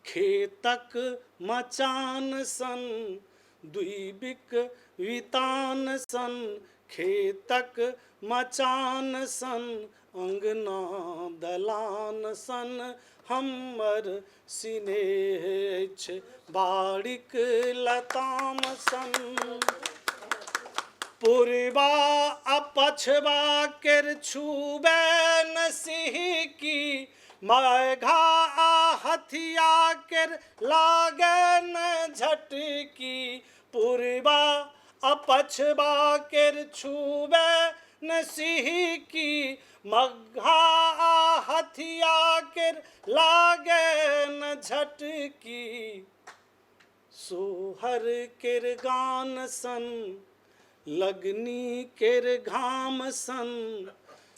खेतक मचान सन, द्वीबिक वितान सन, खेतक मचान सन, अंगना दलान सन हमर सिनेह अछि। बाड़ीक लताम सन, पुरबा आ पछबा केर छूबे न सिहकी, मघा आ हथिया केर लागे न झटकी। पुरबा आ पछबा केर छूबे न सिहकी, मघा आ हथिया केर लागे न झटकी। सोहर केर गान सन, लगनी केर घाम सन,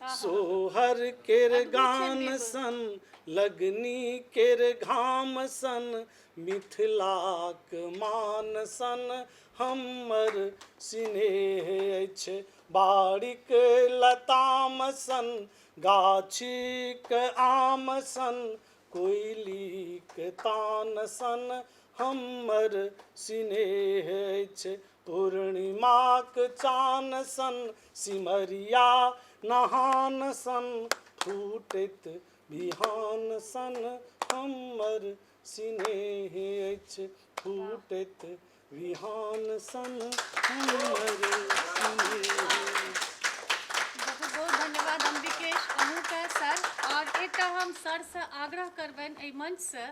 सोहर केर अद्भुत छनि गान बिल्कुल। सन, लगनी केर घाम सन, मिथिलाक मान सन हमर सिनेह अछि। बाड़ीक लताम सन, गाछीक आम सन, कोइलीक तान सन हमर सिनेह अछि। पूर्णिमाक चान सन, सिमरिया नहान सन, फूटैत बिहान सन हमर सिनेह अछि। फूटैत बिहान सन हमर सिनेह। बहुत बहुत धन्यवाद अंबिकेश अहूँके सर। आओर एकटा हम सरसँ आग्रह करबनि एहि मंचसँ,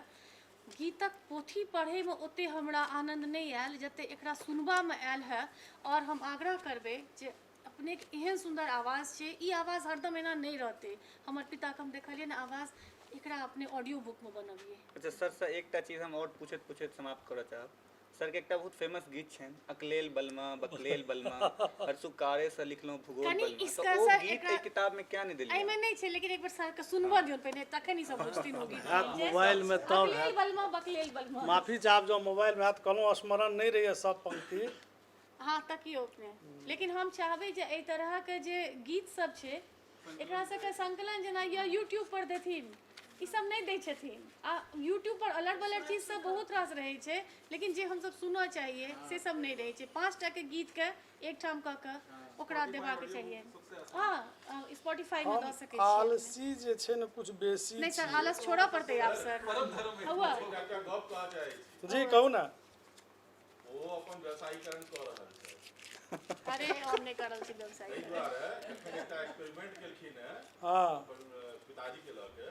गीतक पोथी पढ़ैमे ओतेक हमरा आनन्द नहि आयल जतेक एकरा सुनबामे आयल हँ। आओर हम आग्रह करबै जे अपनेके एहन सुन्दर आवाज छै, ई आवाज हरदम एना नहि रहतै। हमर पिताके हम देखलियै ने आवाज, एकरा अपने ऑडियो बुकमे बनबियै। अच्छा सरसँ एकटा चीज हम आओर पूछैत पूछैत समाप्त करऽ चाहब। सरके एकटा बहुत फेमस गीत छनि, अकलेल बलमा बकलेल बलमा, हरसुकारेसँ लिखलहुँ भूगोल कनि बलमा, इसका तऽ ओ सर गीत एकरा एहि किताबमे किया नहि देलियै? एहिमे नहि छै, लेकिन एक बेर सरके सुनबऽ दियौन पहिने, तखन ई सब बुझथिन ओ गीत हैत केहन छै। मोबाइलमे तब अकलेल हैत। बलमा बकलेल बलमा। माफी चाहब जँ मोबाइलमे हैत, कहलहुँ स्मरण नहि रहैए सब पंक्ति। हँ तकियौ अपने, लेकिन हम चाहबै जे एहि तरहके जे गीत सब छै एकरा सबके संकलन जेना यूट्यूब पर देथिन, ई सब नहि दै छथिन। आ यूट्यूब पर अलग अलग चीज सब बहुत रास रहै छै, लेकिन जे हमसब सुनऽ चाहिए से सब नहि रहै छै। 5 टाके गीतके एकठाम कऽ कऽ ओकरा देबाक चाहिए। हँ स्पॉटिफाई मे दऽ सकै छियै। आलसी जे छै ने कुछ बेसी नहि सर, आलस छोड़ऽ पड़तै आब सर। हौआ एकटा गप कहऽ चाहै छी। जी कहू ने। ओ अपन व्यवसायीकरण कऽ रहल छै। अरे हम नहि कर रहल छी व्यवसाय। एहि दुआरे एखन एकटा एक्सपेरिमेंट केलखिन हेँ हँ अपन पिताजी के लऽ के,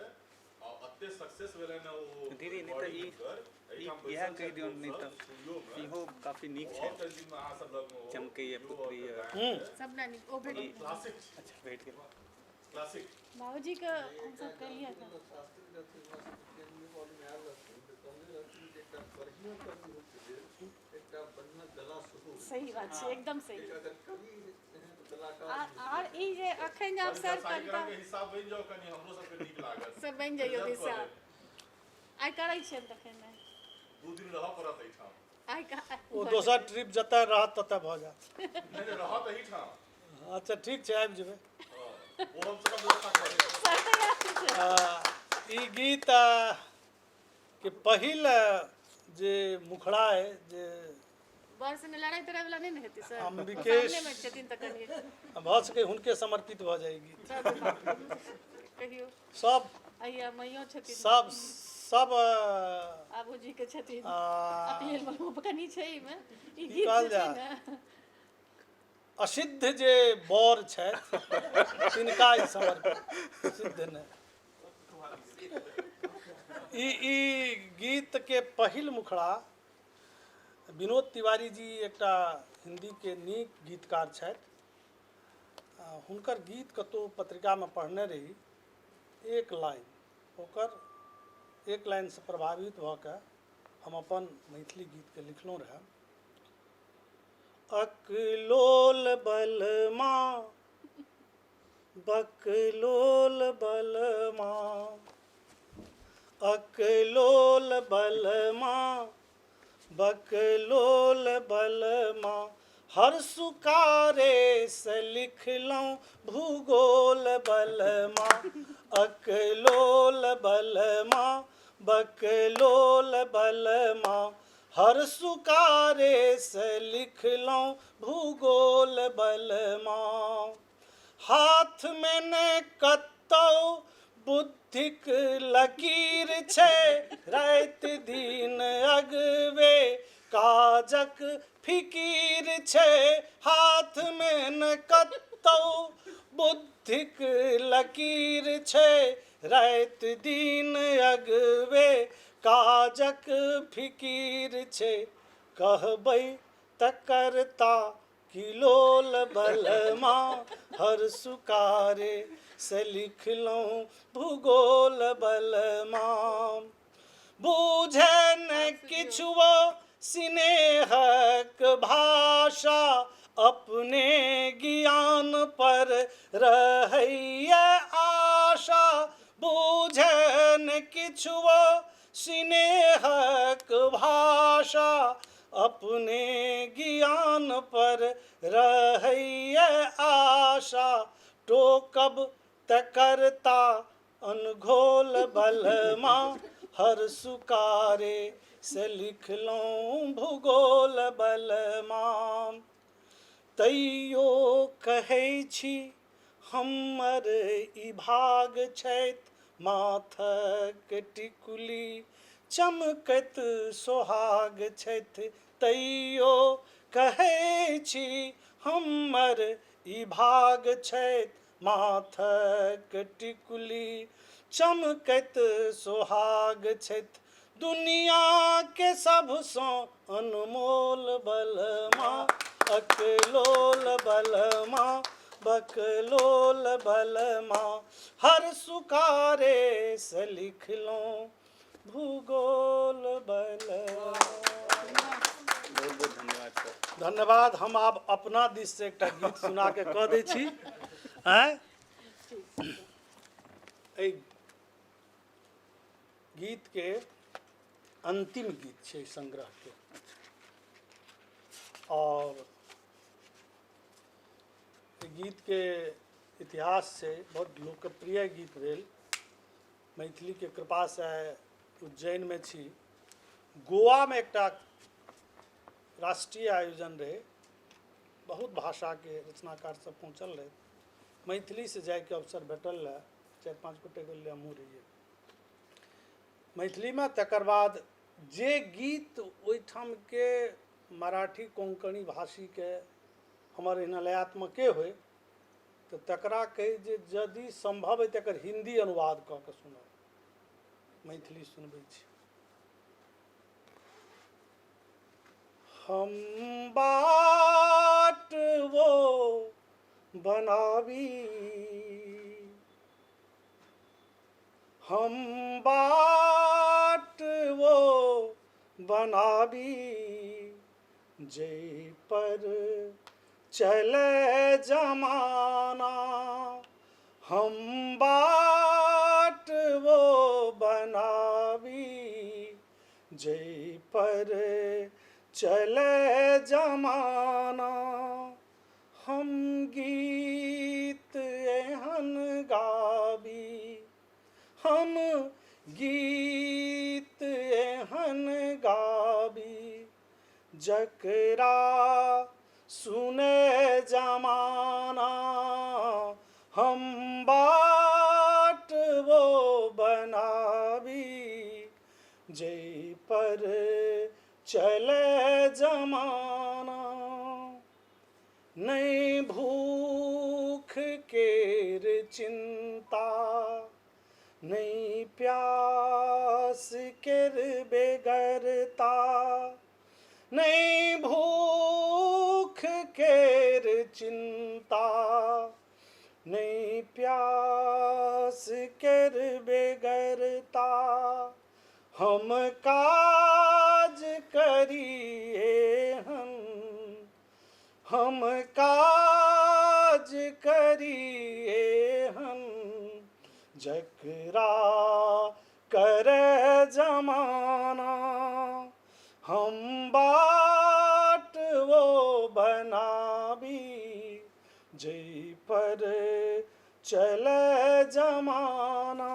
आ एते सक्सेस भेलनि हेँ ओ दीदी, नहि तऽ रिकॉर्डिंग हुनकर। एहिठाम इएह बैसल कहि छथि दियौन, नहि लोकसब तऽ स्टूडियोमे। इहो काफी नीक ओ छै। आओर कनि दिनमे अहाँ सब लगमे ओ चमकैए वीडियो पुतरी आओर यऽ। गायनके सब ने नीक ओ भेट क्लासिक छै। अच्छा भेट गेल। क्लासिक। बाबूजीके हमसब केलियै तऽ शास्त्री रहथिन, हमरा सबके केन्द्रीय बॉडीमे आयल रहथिन तऽ कहने रहथिन जे एकटा बढ़िआँ कवि होइके लेल एकटा बढ़िआँ गला सेहो होइके सही बात छै, एकदम सही। चाही। अगर कवि एहन तऽ कलाकार आर ई जे अखन जे आब सर कविता व्यवसायीकरण के हिस्सा बनि जाउ कनि, हमरो सबके नीक लागत। सर बनि जइयौ गजब दिशा। कऽ लेब। आइ करै छियनि तखन नहि। 2 दिन रहऽ पड़त एहिठाम। आइ ओ दोसर ट्रिप जतऽ रहत ततऽ भऽ जायत। नहि नहि, रहत एहिठाम। अच्छा ठीक छै, आबि जेबै। हँ, ओ हम सब व्यवस्था कऽ देब। सर तैयार छै। ई गीत के पहिल जे मुखड़ा अइ जे बर संगे लड़ाइ तड़ाइ वाला नहि ने हेतै सर? अंबिकेश सामने मे छथिन तऽ कनि भऽ सकै हुनके समर्पित भऽ जाइ ई गीत। कहियौ। सब अइया मैयो छथिन। सब सब आबूजी के छथिन। आ, अकलेल बलमा कनि छै एहिमे। ई की गीत कहल जे छै जाय? ने असिद्ध जे बर छथि तिनका ई समर्पित। सिद्ध नहि। ई ई गीत के पहिल मुखड़ा विनोद तिवारी जी एकटा हिंदी के नीक गीतकार छथि, हुनकर गीत कतहु पत्रिकामे पढ़ने रही, एक लाइन ओकर एक लाइनसँ प्रभावित भऽ कऽ हम अपन मैथिली गीतके लिखलहुँ रहए। अकलोल बलमा बकलोल बलमा, अकलोल बलमा बकलोल बलमा, हर सुकारे से लिखलहुँ भूगोल बलमा, अकलोल बलमा बकलोल बलमा, हर सुकारे से लिखलहुँ भूगोल बलमा। हाथ में ने कतौ बुद्धिक लकीर छै, राति दिन अगवे काजक फिकीर छै, हाथ में न कतौ बुद्धिक लकीर छै, राति दिन अगवे काजक फिकीर छै, कहबै तकरता किलोल बलमा, हर सुकारे से लिखलहुँ भूगोल बलमा। बूझे न किछुओ स्नेहक भाषा, अपने ज्ञान पर रहैया आशा, बुझै न किछुओ स्नेहक भाषा, अपने ज्ञान पर रहैया आशा, टोकब त करता अनघोल बलमा, हर सुकारे से लिखलहुँ भूगोल बलमा। तैयो कहै छी हमर ई भाग छथि, माथक टिकुली चमकैत सोहाग छथि, तैयो कहै छी हमर ई भाग छथि, माथक टिकुली चमकैत सोहाग छथि, दुनिया के सबसँ अनमोल बलमा, अकलोल बलमा, बकलोल बलमा, हर सुकारे से लिखलहुँ भूगोल बलमा। बहुत बहुत धन्यवाद सर। धन्यवाद। हम आब अपना दिस से एकटा गीत सुना के कह दै छी। आँय, एहि गीत के अंतिम गीत छै संग्रह के, और एहि गीत के इतिहास छै, बहुत लोकप्रिय गीत भेल। मैथिली के कृपा से उज्जैन में छी, गोवा में एकटा राष्ट्रीय आयोजन रहे, बहुत भाषा के रचनाकार सब पहुँचल रहे, मैथिली से जायके अवसर भेटल रहे, 4-5 गोटे गेल हमहूँ रहियै मैथिलीमे। तकर बाद जे गीत ओहिठामके मराठी कोंकणी भाषीके हमर एहिना लयात्मके होइ, तऽ तकरा कहै जे यदि सम्भव होइ तऽ एकर हिन्दी अनुवाद कऽ के सुनाउ, मैथिली सुनबै छी। हम बाट वो बनाबी, हम बाट वो बनाबी, जै पर चले जमाना, हम बाट वो बनाबी, जै पर चले जमाना, हम गीत एहन गाबी, हम गीत एहन गाबी, जकरा सुने जमाना, हम बाट वो बनाबी, जै पर चले जमाना, नहीं भूख केर चिंता, नहीं प्यास केर बेगरता, नहीं भूख केर चिंता, नहीं प्यास केर बेगरता, हम काज करिए हम काज करिए हम, जकरा करे जमाना, हम बाट वो बनाबी, जै पर चले जमाना,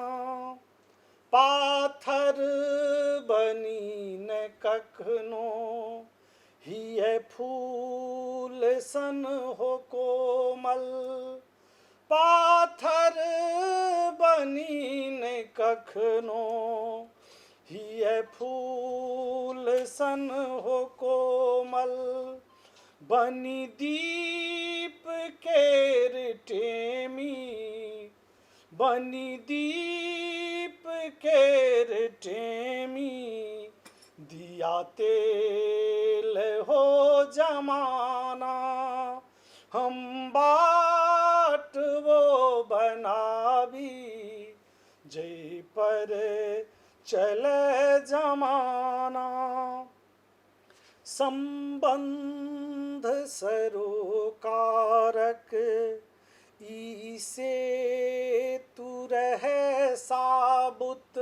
पाथर बनी न कखनो, हिय फूल सन हो कोमल, पाथर बनी न कखनो, हिय फूल सन हो कोमल, बनी दीप केर टेमी, बनी दीप केर टेमी, दिया तेल हो जमाना, हम बाट वो बनाबी, जै पर चले जमाना, संबंध सरोकारक ई से तू रहे साबुत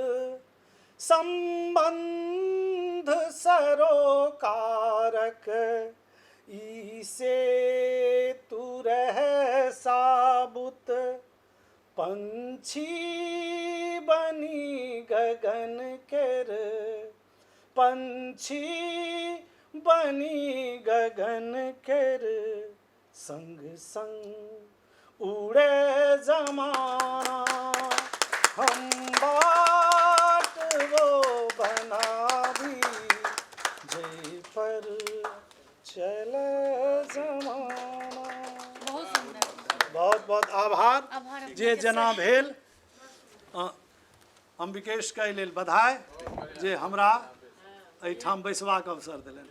सम्बन्ध सरोकारक, ई से तू रहे साबुत पंछी बनी गगन केर, पंछी बनी गगन केर संग संग उड़े जमाना, हम बाट वो बनाबी जै पर चले जमाना। बहुत सुंदर। बहुत बहुत आभार। आभार। जे जेना भेल, अंबिकेशके एहि लेल बधाई जे हमरा एहिठाम बैसबाक अवसर देलनि।